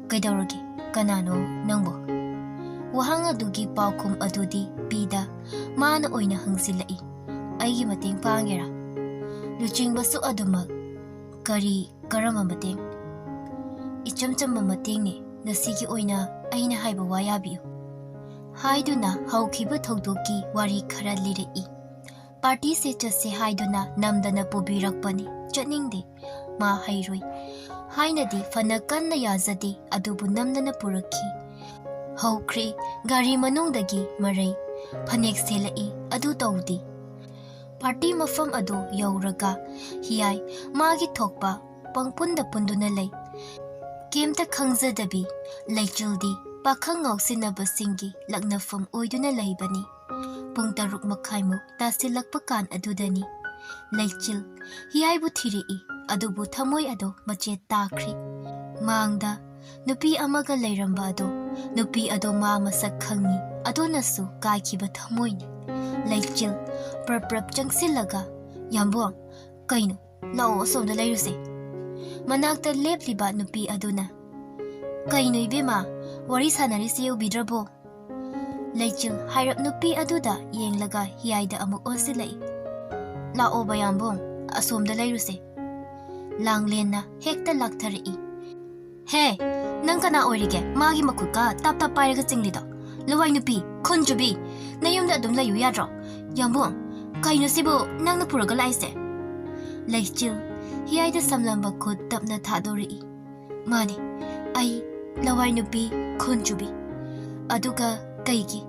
"ꯀꯩꯗꯧꯔꯒꯦ? ꯀꯅꯥꯅꯣ ꯅꯪꯕꯣ?" ꯋꯥꯍꯪ ꯑꯗꯨꯒꯤ ꯄꯥꯎꯈꯨꯝ ꯑꯗꯨꯗꯤ ꯄꯤꯗ ꯃꯥꯅ ꯑꯣꯏꯅ ꯍꯪꯖꯤꯜꯂꯛꯏ꯫ "ꯑꯩꯒꯤ ꯃꯇꯦꯡ ꯄꯥꯡꯒꯦꯔꯥ?" ꯂꯨꯆꯤꯡꯕꯁꯨ ꯑꯗꯨꯃꯛ, "ꯀꯔꯤ, ꯀꯔꯝꯕ ꯃꯇꯦꯡ?" "ꯏꯆꯝ ꯆꯝꯕ ꯃꯇꯦꯡꯅꯤ꯫ ꯉꯁꯤꯒꯤ ꯑꯣꯏꯅ ꯑꯩꯅ ꯍꯥꯏꯕ ꯋꯥ ꯌꯥꯕꯤꯌꯨ" ꯍꯥꯏꯗꯨꯅ ꯍꯧꯈꯤꯕ ꯊꯧꯗꯣꯛꯀꯤ ꯋꯥꯔꯤ ꯈꯔ ꯂꯤꯔꯛꯏ꯫ "ꯄꯥꯔꯇꯤꯁꯦ ꯆꯠꯁꯦ ꯍꯥꯏꯗꯨꯅ ꯅꯝꯗꯅ ꯄꯨꯕꯤꯔꯛꯄꯅꯤ꯫ ꯆꯠꯅꯤꯡꯗꯦ, ꯃꯥ ꯍꯩꯔꯣꯏ" ꯍꯥꯏꯅꯗꯤ ꯐꯅ ꯀꯟꯅ ꯌꯥꯖꯗꯦ, ꯑꯗꯨꯕꯨ ꯅꯝꯗꯅ ꯄꯨꯔꯛꯈꯤ꯫ ꯍꯧꯈ꯭ꯔꯦ ꯒꯥꯔꯤ ꯃꯅꯨꯡꯗꯒꯤ ꯃꯔꯩ꯫ ꯐꯅꯦꯛ ꯁꯦꯠꯂꯛꯏ, ꯑꯗꯨ ꯇꯧꯗꯦ꯫ ꯄꯥꯔꯇꯤ ꯃꯐꯝ ꯑꯗꯨ ꯌꯧꯔꯒ ꯍꯤꯌꯥꯏ ꯃꯥꯒꯤ ꯊꯣꯛꯄ ꯄꯪꯄꯨꯟꯗ ꯄꯨꯟꯗꯨꯅ ꯂꯩ꯫ ꯀꯩꯝꯇ ꯈꯪꯖꯗꯕꯤ ꯂꯩꯆꯤꯜꯗꯤ ꯄꯥꯈꯪ ꯉꯥꯎꯁꯤꯟꯅꯕꯁꯤꯡꯒꯤ ꯂꯛꯅꯐꯝ ꯑꯣꯏꯗꯨꯅ ꯂꯩꯕꯅꯤ꯫ ꯄꯨꯡ ꯇꯔꯨꯛ ꯃꯈꯥꯏꯃꯨꯛ ꯇꯥꯁꯤꯜꯂꯛꯄ ꯀꯥꯟ ꯑꯗꯨꯗꯅꯤ ꯂꯩꯆꯤꯜ ꯍꯤꯌꯥꯏꯕꯨ ꯊꯤꯔꯛꯏ, ꯑꯗꯨꯕꯨ ꯊꯃꯣꯏ ꯑꯗꯣ ꯃꯆꯦꯠ ꯇꯥꯈ꯭ꯔꯦ꯫ ꯃꯥꯡꯗ ꯅꯨꯄꯤ ꯑꯃꯒ ꯂꯩꯔꯝꯕ ꯑꯗꯣ, ꯅꯨꯄꯤ ꯑꯗꯣ ꯃꯥ ꯃꯁꯛ ꯈꯪꯉꯤ, ꯑꯗꯨꯅꯁꯨ ꯀꯥꯏꯈꯤꯕ ꯊꯃꯣꯏꯅꯤ꯫ ꯂꯩꯆꯤꯜ ꯄ꯭ꯔꯞ ꯄ꯭ꯔꯞ ꯆꯪꯁꯤꯜꯂꯒ, "ꯌꯥꯝꯕꯣꯡ, ꯀꯩꯅꯣ? ꯂꯥꯛꯑꯣ, ꯑꯁꯣꯝꯗ ꯂꯩꯔꯨꯁꯦ꯫" ꯃꯅꯥꯛꯇ ꯂꯦꯞꯂꯤꯕ ꯅꯨꯄꯤ ꯑꯗꯨꯅ, "ꯀꯩꯅꯣ ꯏꯕꯦꯝꯃ, ꯋꯥꯔꯤ ꯁꯥꯟꯅꯔꯤꯁꯤ ꯎꯕꯤꯗ꯭ꯔꯕꯣ?" ꯂꯩꯆꯤꯜ ꯍꯥꯏꯔꯞ ꯅꯨꯄꯤ ꯑꯗꯨꯗ ꯌꯦꯡꯂꯒ ꯍꯤꯌꯥꯏꯗ ꯑꯃꯨꯛ ꯑꯣꯟꯁꯤꯜꯂꯛꯏ꯫ "ꯂꯥꯛꯑꯣ ꯕꯌꯥꯝꯕꯣꯡ, ꯑꯁꯣꯝꯗ ꯂꯩꯔꯨꯁꯦ꯫" ꯂꯥꯡꯂꯦꯟꯅ ꯍꯦꯛꯇ ꯂꯥꯛꯊꯔꯛꯏ꯫ "ꯍꯦ, ꯅꯪ ꯀꯅꯥ ꯑꯣꯏꯔꯤꯒꯦ ꯃꯥꯒꯤ ꯃꯈꯨꯠꯀ ꯇꯞ ꯇꯞ ꯄꯥꯏꯔꯒ ꯆꯤꯡꯂꯤꯗꯣ? ꯂꯋꯥꯏ ꯅꯨꯄꯤ, ꯈꯨꯟ ꯆꯨꯕꯤ, ꯅꯌꯨꯝꯗ ꯑꯗꯨꯝ ꯂꯩꯌꯨ ꯌꯥꯗ꯭ꯔꯣ? ꯌꯥꯝꯕꯨꯡ, ꯀꯩꯅꯣ ꯁꯤꯕꯨ ꯅꯪꯅ ꯄꯨꯔꯒ ꯂꯥꯛꯏꯁꯦ?" ꯂꯩꯆꯤꯜ ꯍꯤꯌꯥꯏꯗ ꯁꯝꯂꯝꯕ ꯈꯨꯠ ꯇꯞꯅ ꯊꯥꯗꯣꯔꯛꯏ꯫ "ꯃꯥꯅꯤ, ꯑꯩ ꯂꯋꯥꯏ ꯅꯨꯄꯤ, ꯈꯨꯟ ꯆꯨꯕꯤ꯫ ꯑꯗꯨꯒ ꯀꯩꯒꯤ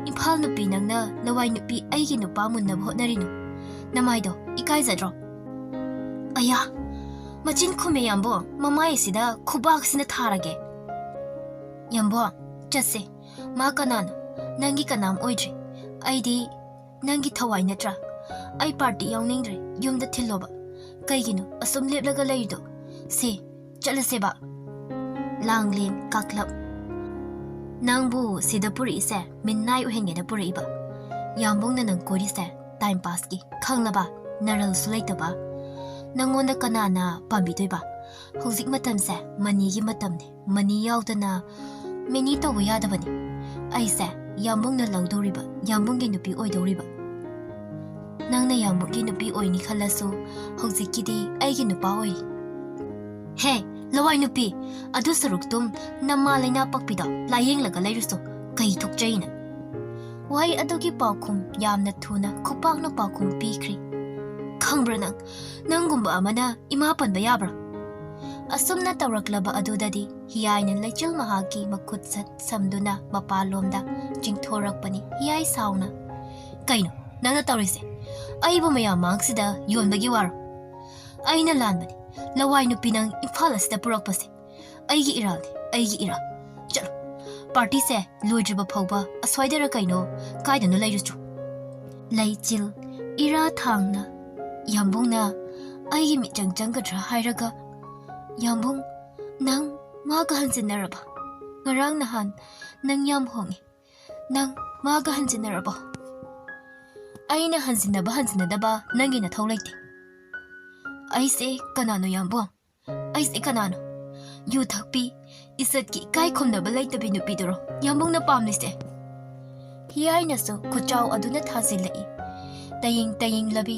ꯏꯝꯐꯥꯜ ꯅꯨꯄꯤ ꯅꯪꯅ ꯂꯋꯥꯏ ꯅꯨꯄꯤ ꯑꯩꯒꯤ ꯅꯨꯄꯥ ꯃꯨꯟꯅꯕ ꯍꯣꯠꯅꯔꯤꯅꯣ? ꯅꯃꯥꯏꯗꯣ ꯏꯀꯥꯏꯖꯗ꯭ꯔꯣ?" "ꯑꯌꯥ, ꯃꯆꯤꯟ ꯈꯨꯝꯃꯦ ꯌꯥꯝꯕꯣ, ꯃꯃꯥꯏ ꯑꯁꯤꯗ ꯈꯨꯕꯥꯛꯁꯤꯅ ꯊꯥꯔꯒꯦ꯫" "ꯌꯥꯝꯕꯣ, ꯆꯠꯁꯦ꯫ ꯃꯥ ꯀꯅꯥꯅꯣ? ꯅꯪꯒꯤ ꯀꯅꯥꯝ ꯑꯣꯏꯗ꯭ꯔꯦ꯫ ꯑꯩꯗꯤ ꯅꯪꯒꯤ ꯊꯋꯥꯏ ꯅꯠꯇ꯭ꯔꯥ? ꯑꯩ ꯄꯥꯔꯇꯤ ꯌꯥꯎꯅꯤꯡꯗ꯭ꯔꯦ, ꯌꯨꯝꯗ ꯊꯤꯜꯂꯣꯕ꯫ ꯀꯩꯒꯤꯅꯣ ꯑꯁꯨꯝ ꯂꯦꯞꯂꯒ ꯂꯩꯔꯤꯗꯣ? ꯁꯦ, ꯆꯠꯂꯁꯦꯕ꯫" ꯂꯥꯡꯂꯦꯟ ꯀꯥꯛꯂꯞ꯫ "ꯅꯪꯕꯨ ꯁꯤꯗ ꯄꯨꯔꯛꯏꯁꯦ ꯃꯤꯅꯥꯏ ꯑꯣꯏꯍꯟꯒꯦꯅ ꯄꯨꯔꯛꯏꯕ꯫ ꯌꯥꯝꯕꯨꯡꯅ ꯅꯪ ꯀꯣꯏꯔꯤꯁꯦ ꯇꯥꯏꯝ ꯄꯥꯁꯀꯤ, ꯈꯪꯂꯕ? ꯅꯔꯜꯁꯨ ꯂꯩꯇꯕ꯫ ꯅꯪꯉꯣꯟꯗ ꯀꯅꯥꯅ ꯄꯥꯝꯕꯤꯗꯣꯏꯕ? ꯍꯧꯖꯤꯛ ꯃꯇꯝꯁꯦ ꯃꯅꯤꯒꯤ ꯃꯇꯝꯅꯤ꯫ ꯃꯅꯤ ꯌꯥꯎꯗꯅ ꯃꯤꯅꯤ ꯇꯧꯕ ꯌꯥꯗꯕꯅꯤ꯫ ꯑꯩꯁꯦ ꯌꯥꯝꯕꯨꯡꯅ ꯂꯧꯗꯧꯔꯤꯕ ꯌꯥꯝꯕꯨꯡꯒꯤ ꯅꯨꯄꯤ ꯑꯣꯏꯗꯧꯔꯤꯕ꯫ ꯅꯪꯅ ꯌꯥꯝꯕꯨꯡꯒꯤ ꯅꯨꯄꯤ ꯑꯣꯏꯅꯤ ꯈꯜꯂꯁꯨ, ꯍꯧꯖꯤꯛꯀꯤꯗꯤ ꯑꯩꯒꯤ ꯅꯨꯄꯥ ꯑꯣꯏꯔꯤ꯫ ꯍꯦ, ꯂꯋꯥꯏ ꯅꯨꯄꯤ, ꯑꯗꯨ ꯁꯔꯨꯛꯇꯨꯝ ꯅꯃꯥ ꯂꯩꯅꯥ ꯄꯛꯄꯤꯗꯣ ꯂꯥꯌꯦꯡꯂꯒ ꯂꯩꯔꯨꯁꯨ, ꯀꯩ ꯊꯣꯛꯆꯩꯅ? ꯋꯥꯍꯩ ꯑꯗꯨꯒꯤ ꯄꯥꯎꯈꯨꯝ ꯌꯥꯝꯅ ꯊꯨꯅ ꯈꯨꯄꯥꯛꯅ ꯄꯥꯎꯈꯨꯝ ꯄꯤꯈ꯭ꯔꯦ꯫ ꯈꯪꯕ꯭ꯔꯥ ꯅꯪ, ꯅꯪꯒꯨꯝꯕ ꯑꯃꯅ ꯏꯃꯥ ꯄꯟꯕ ꯌꯥꯕ꯭ꯔꯥ? ꯑꯁꯨꯝꯅ ꯇꯧꯔꯛꯂꯕ ꯑꯗꯨꯗꯗꯤ ꯍꯤꯌꯥꯏꯅ ꯂꯩꯆꯤꯜ ꯃꯍꯥꯛꯀꯤ ꯃꯈꯨꯠ ꯁꯠ ꯁꯝꯗꯨꯅ ꯃꯄꯥꯟꯂꯣꯝꯗ ꯆꯤꯡꯊꯣꯔꯛꯄꯅꯤ ꯍꯤꯌꯥꯏ ꯁꯥꯎꯅ꯫ ꯀꯩꯅꯣ ꯅꯪꯅ ꯇꯧꯔꯤꯁꯦ? ꯑꯩꯕꯨ ꯃꯌꯥꯝ ꯃꯥꯡꯁꯤꯗ ꯌꯣꯟꯕꯒꯤ ꯋꯥꯔꯣ? ꯑꯩꯅ ꯂꯥꯟꯕꯅꯤ꯫ ꯂꯋꯥꯏ ꯅꯨꯄꯤ ꯅꯪ ꯏꯝꯐꯥꯜ ꯑꯁꯤꯗ ꯄꯨꯔꯛꯄꯁꯦ꯫ ꯑꯩꯒꯤ ꯏꯔꯥꯜꯅꯤ, ꯑꯩꯒꯤ ꯏꯔꯥꯜ꯫ ꯆꯠꯂꯣ, ꯄꯥꯔꯇꯤꯁꯦ ꯂꯣꯏꯗ꯭ꯔꯤꯕ ꯐꯥꯎꯕ ꯑꯁ꯭ꯋꯥꯏꯗꯔ ꯀꯩꯅꯣ ꯀꯥꯏꯗꯅꯣ ꯂꯩꯔꯨꯆꯣ꯫ ꯂꯩꯆꯤꯜ, ꯏꯔꯥ ꯊꯥꯡꯅ, ꯌꯥꯝꯕꯨꯡꯅ ꯑꯩꯒꯤ ꯃꯤꯠꯆꯪ ꯆꯪꯒꯗ꯭ꯔꯥ ꯍꯥꯏꯔꯒ, ꯌꯥꯝꯕꯨꯡ, ꯅꯪ ꯃꯥꯒ ꯍꯟꯖꯤꯟꯅꯔꯕ? ꯉꯔꯥꯡ ꯅꯍꯥꯟ ꯅꯪ ꯌꯥꯝ ꯍꯣꯡꯉꯤ꯫ ꯅꯪ ꯃꯥꯒ ꯍꯟꯖꯤꯟꯅꯔꯕꯣ? ꯑꯩꯅ ꯍꯟꯖꯤꯟꯅꯕ ꯍꯟꯖꯤꯟꯅꯗꯕ ꯅꯪꯒꯤ ꯅꯊꯧ ꯂꯩꯇꯦ꯫ ꯑꯩꯁꯦ ꯀꯅꯥꯅꯣ ꯌꯥꯝꯕꯨꯡ? ꯑꯩꯁꯦ ꯀꯅꯥꯅꯣ? ꯌꯨ ꯊꯛꯄꯤ, ꯏꯖꯠꯀꯤ ꯏꯀꯥꯏ ꯈꯨꯝꯅꯕ ꯂꯩꯇꯕꯤ ꯅꯨꯄꯤꯗꯨꯔꯣ ꯌꯥꯝꯕꯨꯡꯅ ꯄꯥꯝꯂꯤꯁꯦ? ꯍꯤꯌꯥꯏꯅꯁꯨ ꯈꯨꯆꯥꯎ ꯑꯗꯨꯅ ꯊꯥꯖꯤꯜꯂꯛꯏ꯫ ꯇꯌꯤꯡ ꯇꯌꯤꯡꯂꯕꯤ,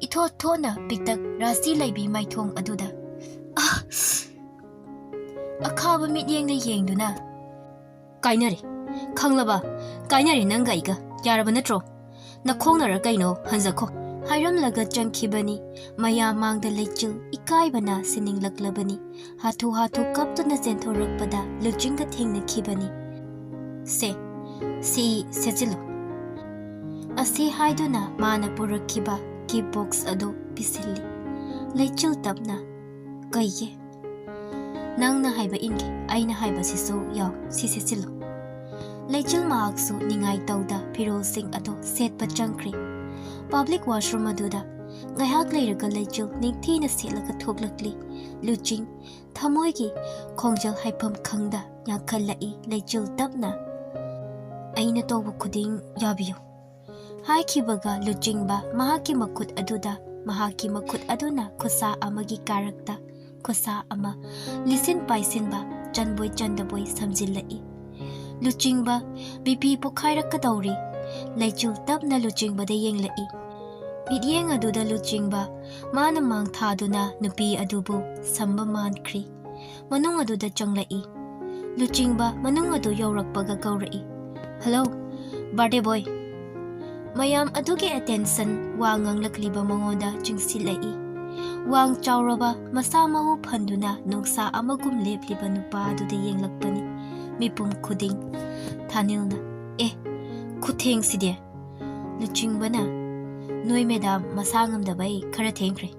ꯏꯊꯣꯠ ꯊꯣꯠꯅ ꯄꯤꯛꯇꯛ ꯔꯥꯁꯤ ꯂꯩꯕꯤ ꯃꯥꯏꯊꯣꯡ ꯑꯗꯨꯗ, ꯑꯥ! ꯑꯈꯥꯕ ꯃꯤꯠꯌꯦꯡꯅ ꯌꯦꯡꯗꯨꯅ, ꯀꯥꯏꯅꯔꯦ꯫ ꯈꯪꯂꯕ? ꯀꯥꯏꯅꯔꯦ ꯅꯪꯒ ꯑꯩꯒ꯫ ꯌꯥꯔꯕ ꯅꯠꯇ꯭ꯔꯣ? ꯅꯈꯣꯡꯅꯔ ꯀꯩꯅꯣ? ꯍꯟꯖꯈꯣ꯫ ꯍꯥꯏꯔꯝꯂꯒ ꯆꯪꯈꯤꯕꯅꯤ꯫ ꯃꯌꯥꯝ ꯃꯥꯡꯗ ꯂꯩꯆꯤꯜ ꯏꯀꯥꯏꯕꯅ ꯁꯤꯅꯤꯡꯂꯛꯂꯕꯅꯤ꯫ ꯍꯥꯊꯨ ꯍꯥꯊꯨ ꯀꯞꯇꯨꯅ ꯆꯦꯟꯊꯣꯔꯛꯄꯗ ꯂꯨꯆꯤꯡꯒ ꯊꯦꯡꯅꯈꯤꯕꯅꯤ꯫ ꯁꯦ, ꯁꯤ ꯁꯦꯠꯆꯤꯜꯂꯨ꯫ ꯑꯁꯤ ꯍꯥꯏꯗꯨꯅ ꯃꯥꯅ ꯄꯨꯔꯛꯈꯤꯕ ꯀꯤ ꯕꯣꯛꯁ ꯑꯗꯨ ꯄꯤꯁꯤꯜꯂꯤ꯫ ꯂꯩꯆꯤꯜ ꯇꯞꯅ, ꯀꯩꯒꯤ? ꯅꯪꯅ ꯍꯥꯏꯕ ꯏꯟꯒꯦ, ꯑꯩꯅ ꯍꯥꯏꯕꯁꯤꯁꯨ ꯌꯥꯎ, ꯁꯤ ꯁꯦꯠꯆꯤꯜꯂꯨ꯫ ꯂꯩꯆꯤꯜ ꯃꯍꯥꯛꯁꯨ ꯅꯤꯡꯉꯥꯏ ꯇꯧꯗ ꯐꯤꯔꯣꯜꯁꯤꯡ ꯑꯗꯨ ꯁꯦꯠꯄ ꯆꯪꯈ꯭ꯔꯦ꯫ ꯄꯕ꯭ꯂꯤꯛ ꯋꯥꯁꯔꯨꯝ ꯑꯗꯨꯗ ꯉꯥꯏꯍꯥꯛ ꯂꯩꯔꯒ ꯂꯩꯆꯤꯜ ꯅꯤꯡꯊꯤꯅ ꯁꯦꯠꯂꯒ ꯊꯣꯛꯂꯛꯂꯤ꯫ ꯂꯨꯆꯤꯡ ꯊꯃꯣꯏꯒꯤ ꯈꯣꯡꯖꯦꯜ ꯍꯥꯏꯐꯝ ꯈꯪꯗ ꯌꯥꯡꯈꯠꯂꯛꯏ꯫ ꯂꯩꯆꯤꯜ ꯇꯞꯅ, "ꯑꯩꯅ ꯇꯧꯕ ꯈꯨꯗꯤꯡ ꯌꯥꯕꯤꯌꯨ" ꯍꯥꯏꯈꯤꯕꯒ ꯂꯨꯆꯤꯡꯕ ꯃꯍꯥꯛꯀꯤ ꯃꯈꯨꯠ ꯑꯗꯨꯗ, ꯃꯍꯥꯛꯀꯤ ꯃꯈꯨꯠ ꯑꯗꯨꯅ ꯈꯨꯠꯁꯥ ꯑꯃꯒꯤ ꯀꯥꯔꯛꯇ ꯈꯨꯠꯁꯥ ꯑꯃ ꯂꯤꯁꯤꯟ ꯄꯥꯏꯁꯤꯟꯕ, ꯆꯟꯕꯣꯏ ꯆꯟꯗꯕꯣꯏ ꯁꯝꯖꯤꯜꯂꯛꯏ꯫ ꯂꯨꯆꯤꯡꯕ, ꯕꯤꯄꯤ ꯄꯣꯛꯈꯥꯏꯔꯛꯀꯗꯧꯔꯤ꯫ ꯂꯩꯆꯤꯜ ꯇꯞꯅ ꯂꯨꯆꯤꯡꯕꯗ ꯌꯦꯡꯂꯛꯏ꯫ ꯃꯤꯠꯌꯦꯡ ꯑꯗꯨꯗ ꯂꯨꯆꯤꯡꯕ, ꯃꯥꯅ ꯃꯥꯡ ꯊꯥꯗꯨꯅ ꯅꯨꯄꯤ ꯑꯗꯨꯕꯨ ꯁꯝꯕ ꯃꯥꯟꯈ꯭ꯔꯤ꯫ ꯃꯅꯨꯡ ꯑꯗꯨꯗ ꯆꯪꯂꯛꯏ꯫ ꯂꯨꯆꯤꯡꯕ ꯃꯅꯨꯡ ꯑꯗꯨ ꯌꯧꯔꯛꯄꯒ ꯀꯧꯔꯛꯏ, "ꯍꯜꯂꯣ, ꯕꯥꯔꯗꯦ ꯕꯣꯏ!" ꯃꯌꯥꯝ ꯑꯗꯨꯒꯤ ꯑꯦꯇꯦꯟꯁꯟ ꯋꯥ ꯉꯥꯡꯂꯛꯂꯤꯕ ꯃꯉꯣꯟꯗ ꯆꯤꯡꯁꯤꯜꯂꯛꯏ꯫ ꯋꯥꯡ ꯆꯥꯎꯔꯕ, ꯃꯁꯥ ꯃꯎ ꯐꯟꯗꯨꯅ ꯅꯣꯡꯁꯥ ꯑꯃꯒꯨꯝ ꯂꯦꯞꯂꯤꯕ ꯅꯨꯄꯥ ꯑꯗꯨꯗ ꯌꯦꯡꯂꯛꯄꯅꯤ ꯃꯤꯄꯨꯝ ꯈꯨꯗꯤꯡ꯫ ꯊꯥꯅꯤꯜꯅ, "ꯑꯦ, ꯈꯨꯊꯦꯡꯁꯤꯗꯤ!" ꯂꯨꯆꯤꯡꯕꯅ, "ꯅꯣꯏ ꯃꯦꯗꯥꯝ ꯃꯁꯥ ꯉꯝꯗꯕꯩ ꯈꯔ ꯊꯦꯡꯈ꯭ꯔꯦ꯫"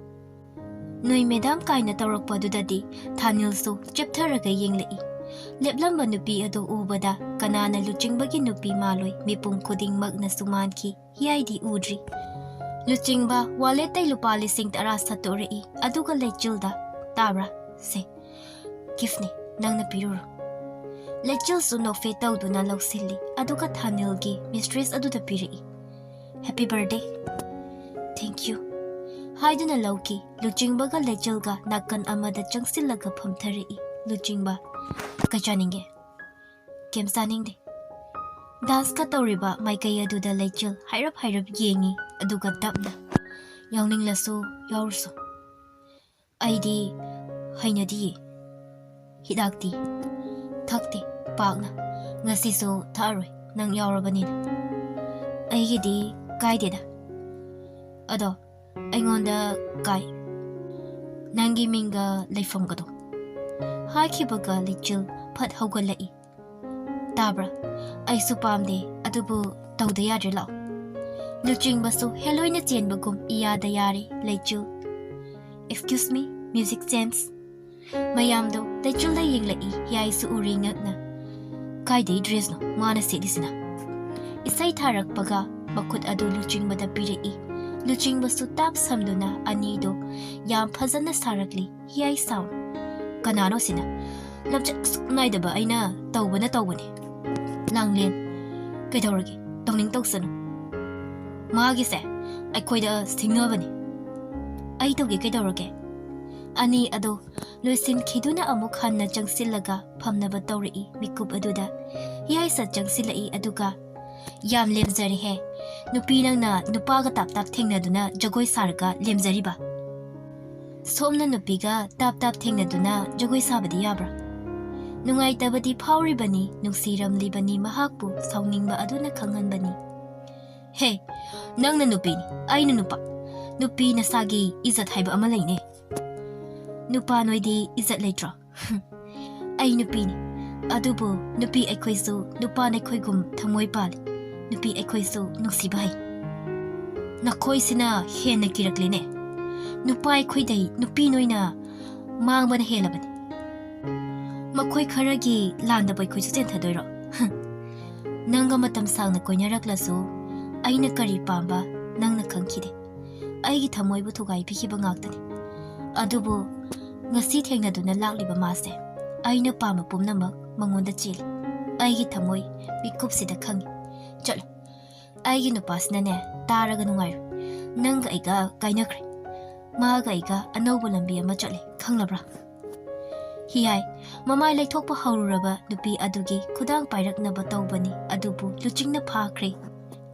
"ꯅꯣꯏ ꯃꯦꯗꯥꯝ" ꯀꯥꯏꯅ ꯇꯧꯔꯛꯄꯗꯨꯗꯗꯤ ꯊꯥꯅꯤꯜꯁꯨ ꯆꯦꯞꯊꯔꯒ ꯌꯦꯡꯂꯛꯏ꯫ ꯂꯦꯞꯂꯝꯕ ꯅꯨꯄꯤ ꯑꯗꯨ ꯎꯕꯗ ꯀꯅꯥꯅ ꯂꯨꯆꯤꯡꯕꯒꯤ ꯅꯨꯄꯤ ꯃꯥꯜꯂꯣꯏ, ꯃꯤꯄꯨꯝ ꯈꯨꯗꯤꯡꯃꯛꯅꯁꯨ ꯃꯥꯟꯈꯤ꯫ ꯍꯤꯌꯥꯏꯗꯤ ꯎꯗ꯭ꯔꯤ꯫ ꯂꯨꯆꯤꯡꯕ ꯋꯥꯂꯦꯠꯇꯩ ꯂꯨꯄꯥ ꯂꯤꯁꯤꯡ ꯇꯔꯥ ꯁꯠꯇꯣꯔꯛꯏ, ꯑꯗꯨꯒ ꯂꯩꯆꯤꯜꯗ, "ꯇꯥꯕ꯭ꯔꯥ? ꯁꯦ, ꯒꯤꯐꯅꯦ, ꯅꯪꯅ ꯄꯤꯔꯨꯔꯣ꯫" ꯂꯩꯆꯤꯜꯁꯨ ꯅꯣꯛꯐꯦꯠ ꯇꯧꯗꯨꯅ ꯂꯧꯁꯤꯜꯂꯤ, ꯑꯗꯨꯒ ꯊꯥꯅꯤꯜꯒꯤ ꯃꯤꯁꯇ꯭ꯔꯦꯁ ꯑꯗꯨꯗ ꯄꯤꯔꯛꯏ꯫ "Happy birthday." "ꯊꯦꯡꯛ ꯌꯨ" ꯍꯥꯏꯗꯨꯅ ꯂꯧꯈꯤ꯫ ꯂꯨꯆꯤꯡꯕꯒ ꯂꯩꯆꯤꯜꯒ ꯅꯥꯀꯟ ꯑꯃꯗ ꯆꯪꯁꯤꯜꯂꯒ ꯐꯝꯊꯔꯛꯏ꯫ ꯂꯨꯆꯤꯡꯕ, "ꯀꯩ ꯆꯥꯅꯤꯡꯒꯦ?" "ꯀꯩꯝ ꯆꯥꯅꯤꯡꯗꯦ꯫" ꯗꯥꯟꯁꯀ ꯇꯧꯔꯤꯕ ꯃꯥꯏꯀꯩ ꯑꯗꯨꯗ ꯂꯩꯆꯤꯜ ꯍꯥꯏꯔꯞ ꯍꯥꯏꯔꯞ ꯌꯦꯡꯉꯤ, ꯑꯗꯨꯒ ꯇꯞꯅ, "ꯌꯥꯎꯅꯤꯡꯂꯁꯨ ꯌꯥꯎꯔꯨꯁꯣ꯫" "ꯑꯩꯗꯤ ꯍꯩꯅꯗꯤꯌꯦ꯫" "ꯍꯤꯗꯥꯛꯇꯤ?" "ꯊꯛꯇꯦ, ꯄꯥꯛꯅ꯫ ꯉꯁꯤꯁꯨ ꯊꯛꯑꯔꯣꯏ, ꯅꯪ ꯌꯥꯎꯔꯕꯅꯤꯅ꯫" "ꯑꯩꯒꯤꯗꯤ ꯀꯥꯏꯗꯦꯗ꯫ ꯑꯗꯣ ꯑꯩꯉꯣꯟꯗ ꯀꯥꯏ꯫ ꯅꯪꯒꯤ ꯃꯤꯡꯒ ꯂꯩꯐꯝꯒꯗꯣ꯫" ꯍꯥꯏꯈꯤꯕꯒ ꯂꯩꯆꯤꯜ ꯐꯠ ꯍꯧꯒꯠꯂꯛꯏ꯫ "ꯇꯥꯕ꯭ꯔꯥ? ꯑꯩꯁꯨ ꯄꯥꯝꯗꯦ, ꯑꯗꯨꯕꯨ ꯇꯧꯗ ꯌꯥꯗ꯭ꯔꯦ, ꯂꯥꯛꯑꯣ꯫" ꯂꯨꯆꯤꯡꯕꯁꯨ ꯍꯦꯂꯣꯏꯅ ꯆꯦꯟꯕꯒꯨꯝ ꯏꯌꯥꯗ ꯌꯥꯔꯦ ꯂꯩꯆꯤꯜ꯫ "Excuse me, music change꯫" ꯃꯌꯥꯝꯗꯣ ꯂꯩꯆꯤꯜꯗ ꯌꯦꯡꯂꯛꯏ, ꯍꯤꯌꯥꯏꯁꯨ ꯎꯔꯤ ꯉꯛꯅ꯫ "ꯀꯥꯏꯗꯩ ꯗ꯭ꯔꯦꯁꯅꯣ ꯃꯥꯅ ꯁꯦꯠꯂꯤꯁꯤꯅ?" ꯏꯁꯩ ꯊꯥꯔꯛꯄꯒ ꯃꯈꯨꯠ ꯑꯗꯨ ꯂꯨꯆꯤꯡꯕꯗ ꯄꯤꯔꯛꯏ꯫ ꯂꯨꯆꯤꯡꯕꯁꯨ ꯇꯥꯞ ꯁꯝꯗꯨꯅ ꯑꯅꯤꯗꯨ ꯌꯥꯝ ꯐꯖꯅ ꯁꯥꯔꯛꯂꯤ꯫ ꯍꯤꯌꯥꯏ ꯁꯥꯎꯟ꯫ "ꯀꯅꯥꯅꯣ ꯁꯤꯅ? ꯂꯝꯆꯠ ꯑꯁꯨꯛ ꯅꯥꯏꯗꯕ ꯑꯩꯅ ꯇꯧꯕꯅ ꯇꯧꯕꯅꯤ꯫" "ꯂꯥꯡꯂꯦꯟ, ꯀꯩꯗꯧꯔꯒꯦ? ꯇꯧꯅꯤꯡ ꯇꯧꯁꯅꯨ꯫ ꯃꯥꯒꯤꯁꯦ ꯑꯩꯈꯣꯏꯗ ꯁꯤꯡꯅꯕꯅꯤ꯫" "ꯑꯩ ꯇꯧꯒꯦ ꯀꯩꯗꯧꯔꯒꯦ?" ꯑꯅꯤ ꯑꯗꯨ ꯂꯣꯏꯁꯤꯟꯈꯤꯗꯨꯅ ꯑꯃꯨꯛ ꯍꯟꯅ ꯆꯪꯁꯤꯜꯂꯒ ꯐꯝꯅꯕ ꯇꯧꯔꯛꯏ꯫ ꯃꯤꯀꯨꯞ ꯑꯗꯨꯗ ꯍꯤꯌꯥꯏ ꯁꯠ ꯆꯪꯁꯤꯜꯂꯛꯏ, ꯑꯗꯨꯒ, "ꯌꯥꯝ ꯂꯦꯝꯖꯔꯦꯍꯦ꯫ ꯅꯨꯄꯤ ꯅꯪꯅ ꯅꯨꯄꯥꯒ ꯇꯥꯞ ꯇꯥꯞ ꯊꯦꯡꯅꯗꯨꯅ ꯖꯒꯣꯏ ꯁꯥꯔꯒ ꯂꯦꯝꯖꯔꯤꯕ? ꯁꯣꯝꯅ ꯅꯨꯄꯤꯒ ꯇꯥꯞ ꯇꯥꯞ ꯊꯦꯡꯅꯗꯨꯅ ꯖꯒꯣꯏ ꯁꯥꯕꯗꯤ ꯌꯥꯕ꯭ꯔꯥ? ꯅꯨꯡꯉꯥꯏꯇꯕꯗꯤ ꯐꯥꯎꯔꯤꯕꯅꯤ, ꯅꯨꯡꯁꯤꯔꯝꯂꯤꯕꯅꯤ, ꯃꯍꯥꯛꯄꯨ ꯁꯥꯎꯅꯤꯡꯕ ꯑꯗꯨꯅ ꯈꯪꯍꯟꯕꯅꯤ꯫" "ꯍꯦ, ꯅꯪꯅ ꯅꯨꯄꯤꯅꯤ, ꯑꯩꯅ ꯅꯨꯄꯥ꯫ ꯅꯨꯄꯤ ꯅꯁꯥꯒꯤ ꯏꯖꯠ ꯍꯥꯏꯕ ꯑꯃ ꯂꯩꯅꯦ꯫ ꯅꯨꯄꯥ ꯅꯣꯏꯗꯤ ꯏꯖꯠ ꯂꯩꯇ꯭ꯔꯣ?" "ꯑꯩ ꯅꯨꯄꯤꯅꯤ, ꯑꯗꯨꯕꯨ ꯅꯨꯄꯤ ꯑꯩꯈꯣꯏꯁꯨ ꯅꯨꯄꯥ ꯅꯈꯣꯏꯒꯨꯝ ꯊꯃꯣꯏ ꯄꯥꯜꯂꯤ꯫ ꯅꯨꯄꯤ ꯑꯩꯈꯣꯏꯁꯨ ꯅꯨꯡꯁꯤꯕ ꯍꯩ꯫ ꯅꯈꯣꯏꯁꯤꯅ ꯍꯦꯟꯅ ꯀꯤꯔꯛꯂꯦꯅꯦ꯫ ꯅꯨꯄꯥ ꯑꯩꯈꯣꯏꯗꯩ ꯅꯨꯄꯤ ꯅꯣꯏꯅ ꯃꯥꯡꯕꯅ ꯍꯦꯜꯂꯕꯅꯤ꯫ ꯃꯈꯣꯏ ꯈꯔꯒꯤ ꯂꯥꯟꯗꯕ ꯑꯩꯈꯣꯏꯁꯨ ꯆꯦꯟꯊꯗꯣꯏꯔꯣ? ꯅꯪꯒ ꯃꯇꯝ ꯁꯥꯡꯅ ꯀꯣꯏꯅꯔꯛꯂꯁꯨ ꯑꯩꯅ ꯀꯔꯤ ꯄꯥꯝꯕ ꯅꯪꯅ ꯈꯪꯈꯤꯗꯦ꯫ ꯑꯩꯒꯤ ꯊꯃꯣꯏꯕꯨ ꯊꯨꯒꯥꯏꯕꯤꯈꯤꯕ ꯉꯥꯛꯇꯅꯤ꯫ ꯑꯗꯨꯕꯨ ꯉꯁꯤ ꯊꯦꯡꯅꯗꯨꯅ ꯂꯥꯛꯂꯤꯕ ꯃꯥꯁꯦ, ꯑꯩꯅ ꯄꯥꯝꯕ ꯄꯨꯝꯅꯃꯛ ꯃꯉꯣꯟꯗ ꯆꯦꯜꯂꯤ꯫ ꯑꯩꯒꯤ ꯊꯃꯣꯏ ꯃꯤꯀꯨꯞꯁꯤꯗ ꯈꯪꯉꯤ꯫ ꯆꯠꯂꯣ, ꯑꯩꯒꯤ ꯅꯨꯄꯥꯁꯤꯅꯅꯦ ꯇꯥꯔꯒ ꯅꯨꯡꯉꯥꯏꯔꯣꯏ꯫ ꯅꯪꯒ ꯑꯩꯒ ꯀꯥꯏꯅꯈ꯭ꯔꯦ꯫ ꯃꯥꯒ ꯑꯩꯒ ꯑꯅꯧꯕ ꯂꯝꯕꯤ ꯑꯃ ꯆꯠꯂꯦ, ꯈꯪꯂꯕ꯭ꯔꯥ?" ꯍꯤꯌꯥꯏ ꯃꯃꯥꯏ ꯂꯩꯊꯣꯛꯄ ꯍꯧꯔꯨꯔꯕ ꯅꯨꯄꯤ ꯑꯗꯨꯒꯤ ꯈꯨꯗꯥꯡ ꯄꯥꯏꯔꯛꯅꯕ ꯇꯧꯕꯅꯤ, ꯑꯗꯨꯕꯨ ꯂꯨꯆꯤꯡꯅ ꯐꯥꯈ꯭ꯔꯦ꯫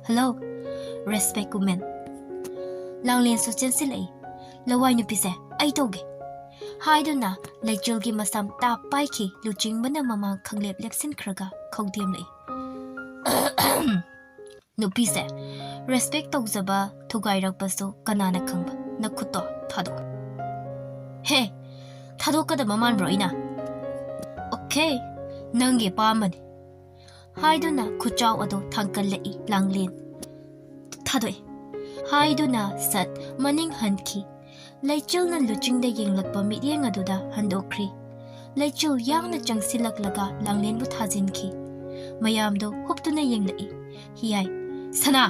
"Hello, respect woman!" ꯂꯥꯡꯂꯦꯟꯁꯨ ꯆꯦꯟꯁꯤꯜꯂꯛꯏ꯫ "ꯂꯋꯥꯏ ꯅꯨꯄꯤꯁꯦ, ꯑꯩ ꯇꯧꯒꯦ!" ꯍꯥꯏꯗꯨꯅ ꯂꯩꯆꯤꯜꯒꯤ ꯃꯁꯝ ꯇꯥꯞ ꯄꯥꯏꯈꯤ꯫ ꯂꯨꯆꯤꯡꯕꯅ ꯃꯃꯥꯡ ꯈꯪꯂꯦꯞ ꯂꯦꯞꯁꯤꯟꯈ꯭ꯔꯒ ꯈꯧꯗꯦꯝꯂꯛꯏ꯫ "ꯅꯨꯄꯤꯁꯦ, respect ꯇꯧꯖꯕ ꯊꯨꯒꯥꯏꯔꯛꯄꯁꯨ ꯀꯅꯥꯅ ꯈꯪꯕ? ꯅꯈꯨꯠꯇꯣ ꯊꯥꯗꯣꯛꯑꯣ꯫" "ꯍꯦ, ꯊꯥꯗꯣꯛꯀꯗꯕ ꯃꯥꯟꯕ꯭ꯔꯣ ꯑꯩꯅ?" "Okay, ꯅꯪꯒꯤ ꯑꯄꯥꯝꯕꯅꯤ꯫" ꯍꯥꯏꯗꯨꯅ ꯈꯨꯠꯆꯥꯎ ꯑꯗꯨ ꯊꯥꯡꯀꯠꯂꯛꯏ ꯂꯥꯡꯂꯦꯟ꯫ "ꯊꯥꯗꯣꯛꯑꯦ" ꯍꯥꯏꯗꯨꯅ ꯁꯠ ꯃꯅꯤꯡ ꯍꯟꯈꯤ꯫ ꯂꯩꯆꯤꯜꯅ ꯂꯨꯆꯤꯡꯗ ꯌꯦꯡꯂꯛꯄ ꯃꯤꯠꯌꯦꯡ ꯑꯗꯨꯗ ꯍꯟꯗꯣꯛꯈ꯭ꯔꯤ꯫ ꯂꯩꯆꯤꯜ ꯌꯥꯡꯅ ꯆꯪꯁꯤꯜꯂꯛꯂꯒ ꯂꯥꯡꯂꯦꯟꯕꯨ ꯊꯥꯖꯤꯟꯈꯤ꯫ ꯃꯌꯥꯝꯗꯣ ꯍꯨꯞꯇꯨꯅ ꯌꯦꯡꯂꯛꯏ꯫ ꯍꯤꯌꯥꯏ, "ꯁꯅꯥ!"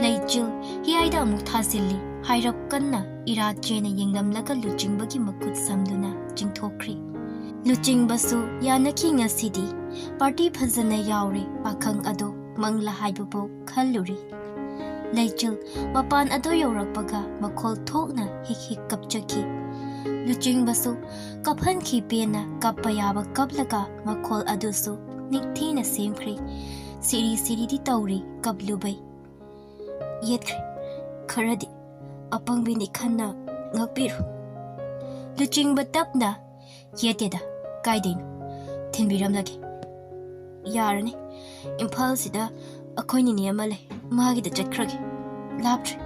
ꯂꯩꯆꯤꯜ ꯍꯤꯌꯥꯏꯗ ꯑꯃꯨꯛ ꯊꯥꯖꯤꯜꯂꯤ꯫ ꯍꯥꯏꯔꯞ ꯀꯟꯅ ꯏꯔꯥ ꯆꯦꯅ ꯌꯦꯡꯂꯝꯂꯒ ꯂꯨꯆꯤꯡꯕꯒꯤ ꯃꯈꯨꯠ ꯁꯝꯗꯨꯅ ꯆꯤꯡꯊꯣꯛꯈ꯭ꯔꯤ꯫ ꯂꯨꯆꯤꯡꯕꯁꯨ ꯌꯥꯅꯈꯤ ꯉꯁꯤꯗꯤ꯫ ꯄꯥꯔꯇꯤ ꯐꯖꯅ ꯌꯥꯎꯔꯦ꯫ ꯄꯥꯈꯪ ꯑꯗꯣ ꯃꯪꯂꯥ ꯍꯥꯏꯕꯕꯨ ꯈꯜꯂꯨꯔꯤ꯫ ꯂꯩꯆꯤꯜ ꯃꯄꯥꯟ ꯑꯗꯨ ꯌꯧꯔꯛꯄꯒ ꯃꯈꯣꯜ ꯊꯣꯛꯅ ꯍꯤꯛ ꯍꯤꯛ ꯀꯞꯆꯈꯤ꯫ ꯂꯨꯆꯤꯡꯕꯁꯨ ꯀꯞꯍꯟꯈꯤ ꯄꯦꯟꯅ ꯀꯞꯄ ꯌꯥꯕ ꯀꯞꯂꯒ ꯃꯈꯣꯜ ꯑꯗꯨꯁꯨ ꯅꯤꯡꯊꯤꯅ ꯁꯦꯝꯈ꯭ꯔꯦ꯫ ꯁꯤꯔꯤ ꯁꯤꯔꯤꯗꯤ ꯇꯧꯔꯤ ꯀꯞꯂꯨꯕꯩ꯫ ꯌꯦꯠꯈ꯭ꯔꯦ꯫ ꯈꯔꯗꯤ ꯑꯄꯪꯕꯤꯅꯤ ꯈꯟꯅ ꯉꯥꯛꯄꯤꯔꯨ꯫ ꯂꯨꯆꯤꯡꯕ ꯇꯞꯅ, "ꯌꯦꯠꯇꯦꯗ, ꯀꯥꯏꯗꯩꯅꯣ? ꯊꯤꯟꯕꯤꯔꯝꯂꯒꯦ꯫" "ꯌꯥꯔꯅꯤ꯫ ꯏꯝꯐꯥꯜꯁꯤꯗ ꯑꯩꯈꯣꯏ ꯅꯤꯅꯦ ꯑꯃ ꯂꯩ, ꯃꯥꯒꯤꯗ ꯆꯠꯈ꯭ꯔꯒꯦ꯫ ꯂꯥꯞꯇ꯭ꯔꯦ꯫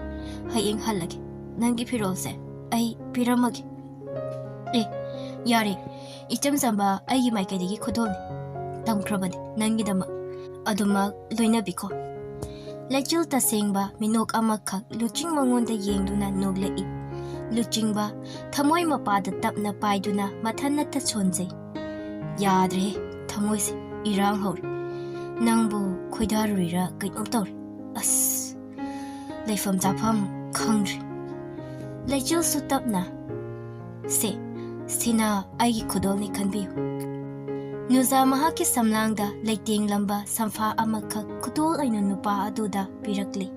ꯍꯌꯦꯡ ꯍꯜꯂꯒꯦ꯫ ꯅꯪꯒꯤ ꯐꯤꯔꯣꯜꯁꯦ ꯑꯩ ꯄꯤꯔꯝꯃꯒꯦ꯫" "ꯑꯦ, ꯌꯥꯔꯦ꯫ ꯏꯆꯝ ꯆꯝꯕ ꯑꯩꯒꯤ ꯃꯥꯏꯀꯩꯗꯒꯤ ꯈꯨꯗꯣꯜꯅꯤ꯫ ꯇꯝꯈ꯭ꯔꯕꯅꯤ ꯅꯪꯒꯤꯗꯃꯛ꯫ ꯑꯗꯨꯃꯛ ꯂꯣꯏꯅꯕꯤꯈꯣ꯫" ꯂꯩꯆꯤꯜ ꯇꯁꯦꯡꯕ ꯃꯤꯅꯣꯛ ꯑꯃꯈꯛ ꯂꯨꯆꯤꯡ ꯃꯉꯣꯟꯗ ꯌꯦꯡꯗꯨꯅ ꯅꯣꯛꯂꯛꯏ꯫ ꯂꯨꯆꯤꯡꯕ ꯊꯃꯣꯏ ꯃꯄꯥꯗ ꯇꯞꯅ ꯄꯥꯏꯗꯨꯅ ꯃꯊꯟꯅꯇ ꯁꯣꯟꯖꯩ꯫ "ꯌꯥꯗ꯭ꯔꯦꯍꯦ, ꯊꯃꯣꯏꯁꯦ ꯏꯔꯥꯡ ꯍꯧꯔꯦ꯫ ꯅꯪꯕꯨ ꯈꯣꯏꯗꯥꯔꯨꯔꯤꯔꯥ ꯀꯩꯅꯣꯝ ꯇꯧꯔꯦ꯫ ꯑꯁ, ꯂꯩꯐꯝ ꯆꯥꯐꯝ ꯈꯪꯗ꯭ꯔꯦ꯫" ꯂꯩꯆꯤꯜꯁꯨ ꯇꯞꯅ, "ꯁꯦ, ꯁꯤꯅ ꯑꯩꯒꯤ ꯈꯨꯗꯣꯜꯅꯤ ꯈꯟꯕꯤꯌꯨ꯫" ꯅꯨꯖꯥ ꯃꯍꯥꯛꯀꯤ ꯁꯝꯂꯥꯡꯗ ꯂꯩꯇꯦꯡꯂꯝꯕ ꯁꯝꯐꯥ ꯑꯃꯈꯛ ꯈꯨꯗꯣꯜ ꯑꯣꯏꯅ ꯅꯨꯄꯥ ꯑꯗꯨꯗ ꯄꯤꯔꯛꯂꯤ꯫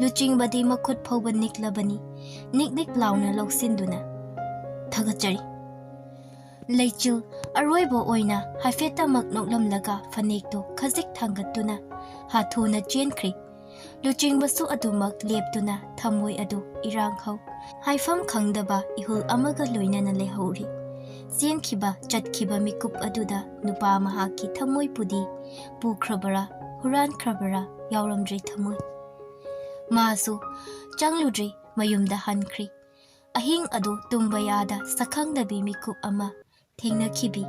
ꯂꯨꯆꯤꯡꯕꯗꯤ ꯃꯈꯨꯠ ꯐꯥꯎꯕ ꯅꯤꯛꯂꯕꯅꯤ꯫ ꯅꯤꯛ ꯅꯤꯛ ꯂꯥꯎꯅ ꯂꯧꯁꯤꯟꯗꯨꯅ, "ꯊꯥꯒꯠꯆꯔꯤ꯫" ꯂꯩꯆꯤꯜ ꯑꯔꯣꯏꯕ ꯑꯣꯏꯅ ꯍꯥꯏꯐꯦꯠꯇꯃꯛ ꯅꯣꯛꯂꯝꯂꯒ ꯐꯅꯦꯛꯇꯨ ꯈꯖꯤꯛ ꯊꯥꯡꯒꯠꯇꯨꯅ ꯍꯥꯊꯨꯅ ꯆꯦꯟꯈ꯭ꯔꯤ꯫ ꯂꯨꯆꯤꯡꯕꯁꯨ ꯑꯗꯨꯃꯛ ꯂꯦꯞꯇꯨꯅ ꯊꯃꯣꯏ ꯑꯗꯨ ꯏꯔꯥꯡ ꯍꯧ꯫ ꯍꯥꯏꯐꯝ ꯈꯪꯗꯕ ꯏꯍꯨꯜ ꯑꯃꯒ ꯂꯣꯏꯅꯅ ꯂꯩꯍꯧꯔꯤ꯫ ꯆꯦꯟꯈꯤꯕ, ꯆꯠꯈꯤꯕ ꯃꯤꯀꯨꯞ ꯑꯗꯨꯗ ꯅꯨꯄꯥ ꯃꯍꯥꯛꯀꯤ ꯊꯃꯣꯏ ꯄꯨꯗꯤ ꯄꯨꯈ꯭ꯔꯕꯔꯥ, ꯍꯨꯔꯥꯟꯈ꯭ꯔꯕꯔꯥ ꯌꯥꯎꯔꯝꯗ꯭ꯔꯦ ꯊꯃꯣꯏ꯫ ꯃꯥꯁꯨ ꯆꯪꯂꯨꯗ꯭ꯔꯤ, ꯃꯌꯨꯝꯗ ꯍꯟꯈ꯭ꯔꯤ꯫ ꯑꯍꯤꯡ ꯑꯗꯨ ꯇꯨꯝꯕ ꯌꯥꯗ ꯁꯛꯈꯪꯗꯕꯤ ꯃꯤꯀꯨꯞ ꯑꯃ ꯊꯦꯡꯅꯈꯤꯕꯤ꯫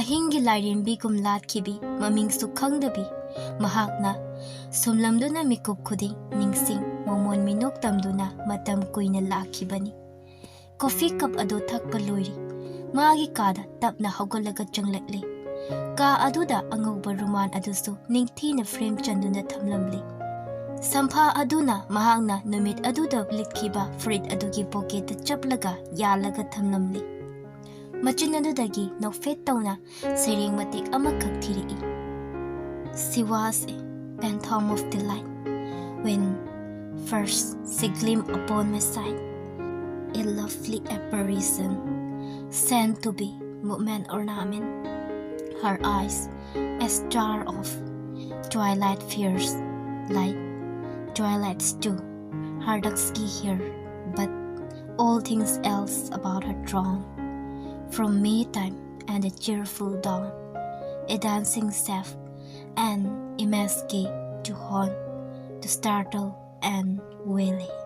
ꯑꯍꯤꯡꯒꯤ ꯂꯥꯏꯔꯦꯝꯕꯤꯒꯨꯝ ꯂꯥꯠꯈꯤꯕꯤ, ꯃꯃꯤꯡꯁꯨ ꯈꯪꯗꯕꯤ꯫ ꯃꯍꯥꯛꯅ ꯁꯨꯝꯂꯝꯗꯨꯅ ꯃꯤꯀꯨꯞ ꯈꯨꯗꯤꯡ ꯅꯤꯡꯁꯤꯡ ꯃꯃꯣꯟ ꯃꯤꯅꯣꯛ ꯇꯝꯗꯨꯅ ꯃꯇꯝ ꯀꯨꯏꯅ ꯂꯥꯛꯈꯤꯕꯅꯤ꯫ ꯀꯣꯐꯤ ꯀꯞ ꯑꯗꯨ ꯊꯛꯄ ꯂꯣꯏꯔꯤ꯫ ꯃꯥꯒꯤ ꯀꯥꯗ ꯇꯞꯅ ꯍꯧꯒꯠꯂꯒ ꯆꯪꯂꯛꯂꯤ꯫ ꯀꯥ ꯑꯗꯨꯗ ꯑꯉꯧꯕ ꯔꯨꯃꯥꯟ ꯑꯗꯨꯁꯨ ꯅꯤꯡꯊꯤꯅ ꯐ꯭ꯔꯦꯝ ꯆꯟꯗꯨꯅ ꯊꯝꯂꯝꯂꯤ꯫ ꯁꯝꯐꯥ ꯑꯗꯨꯅ ꯃꯍꯥꯛꯅ ꯅꯨꯃꯤꯠ ꯑꯗꯨꯗ ꯂꯤꯠꯈꯤꯕ ꯐꯨꯔꯤꯠ ꯑꯗꯨꯒꯤ ꯄꯣꯀꯦꯠꯇ ꯆꯞꯂꯒ ꯌꯥꯜꯂꯒ ꯊꯝꯂꯝꯂꯤ꯫ ꯃꯆꯤꯟ ꯑꯗꯨꯗꯒꯤ ꯅꯣꯛꯐꯦꯠ ꯇꯧꯅ ꯁꯩꯔꯦꯡ ꯃꯇꯦꯛ ꯑꯃꯈꯛ ꯊꯤꯔꯛꯏ꯫ She was a phantom of delight when first she gleamed upon my sight. a lovely apparition, sent to be movement ornament. Her eyes, a star of twilight fierce, like twilight's too. Her dusky hair, but all things else about her drawn from May time and the cheerful dawn. A dancing shaft and a masked to haunt, to startle and waylay.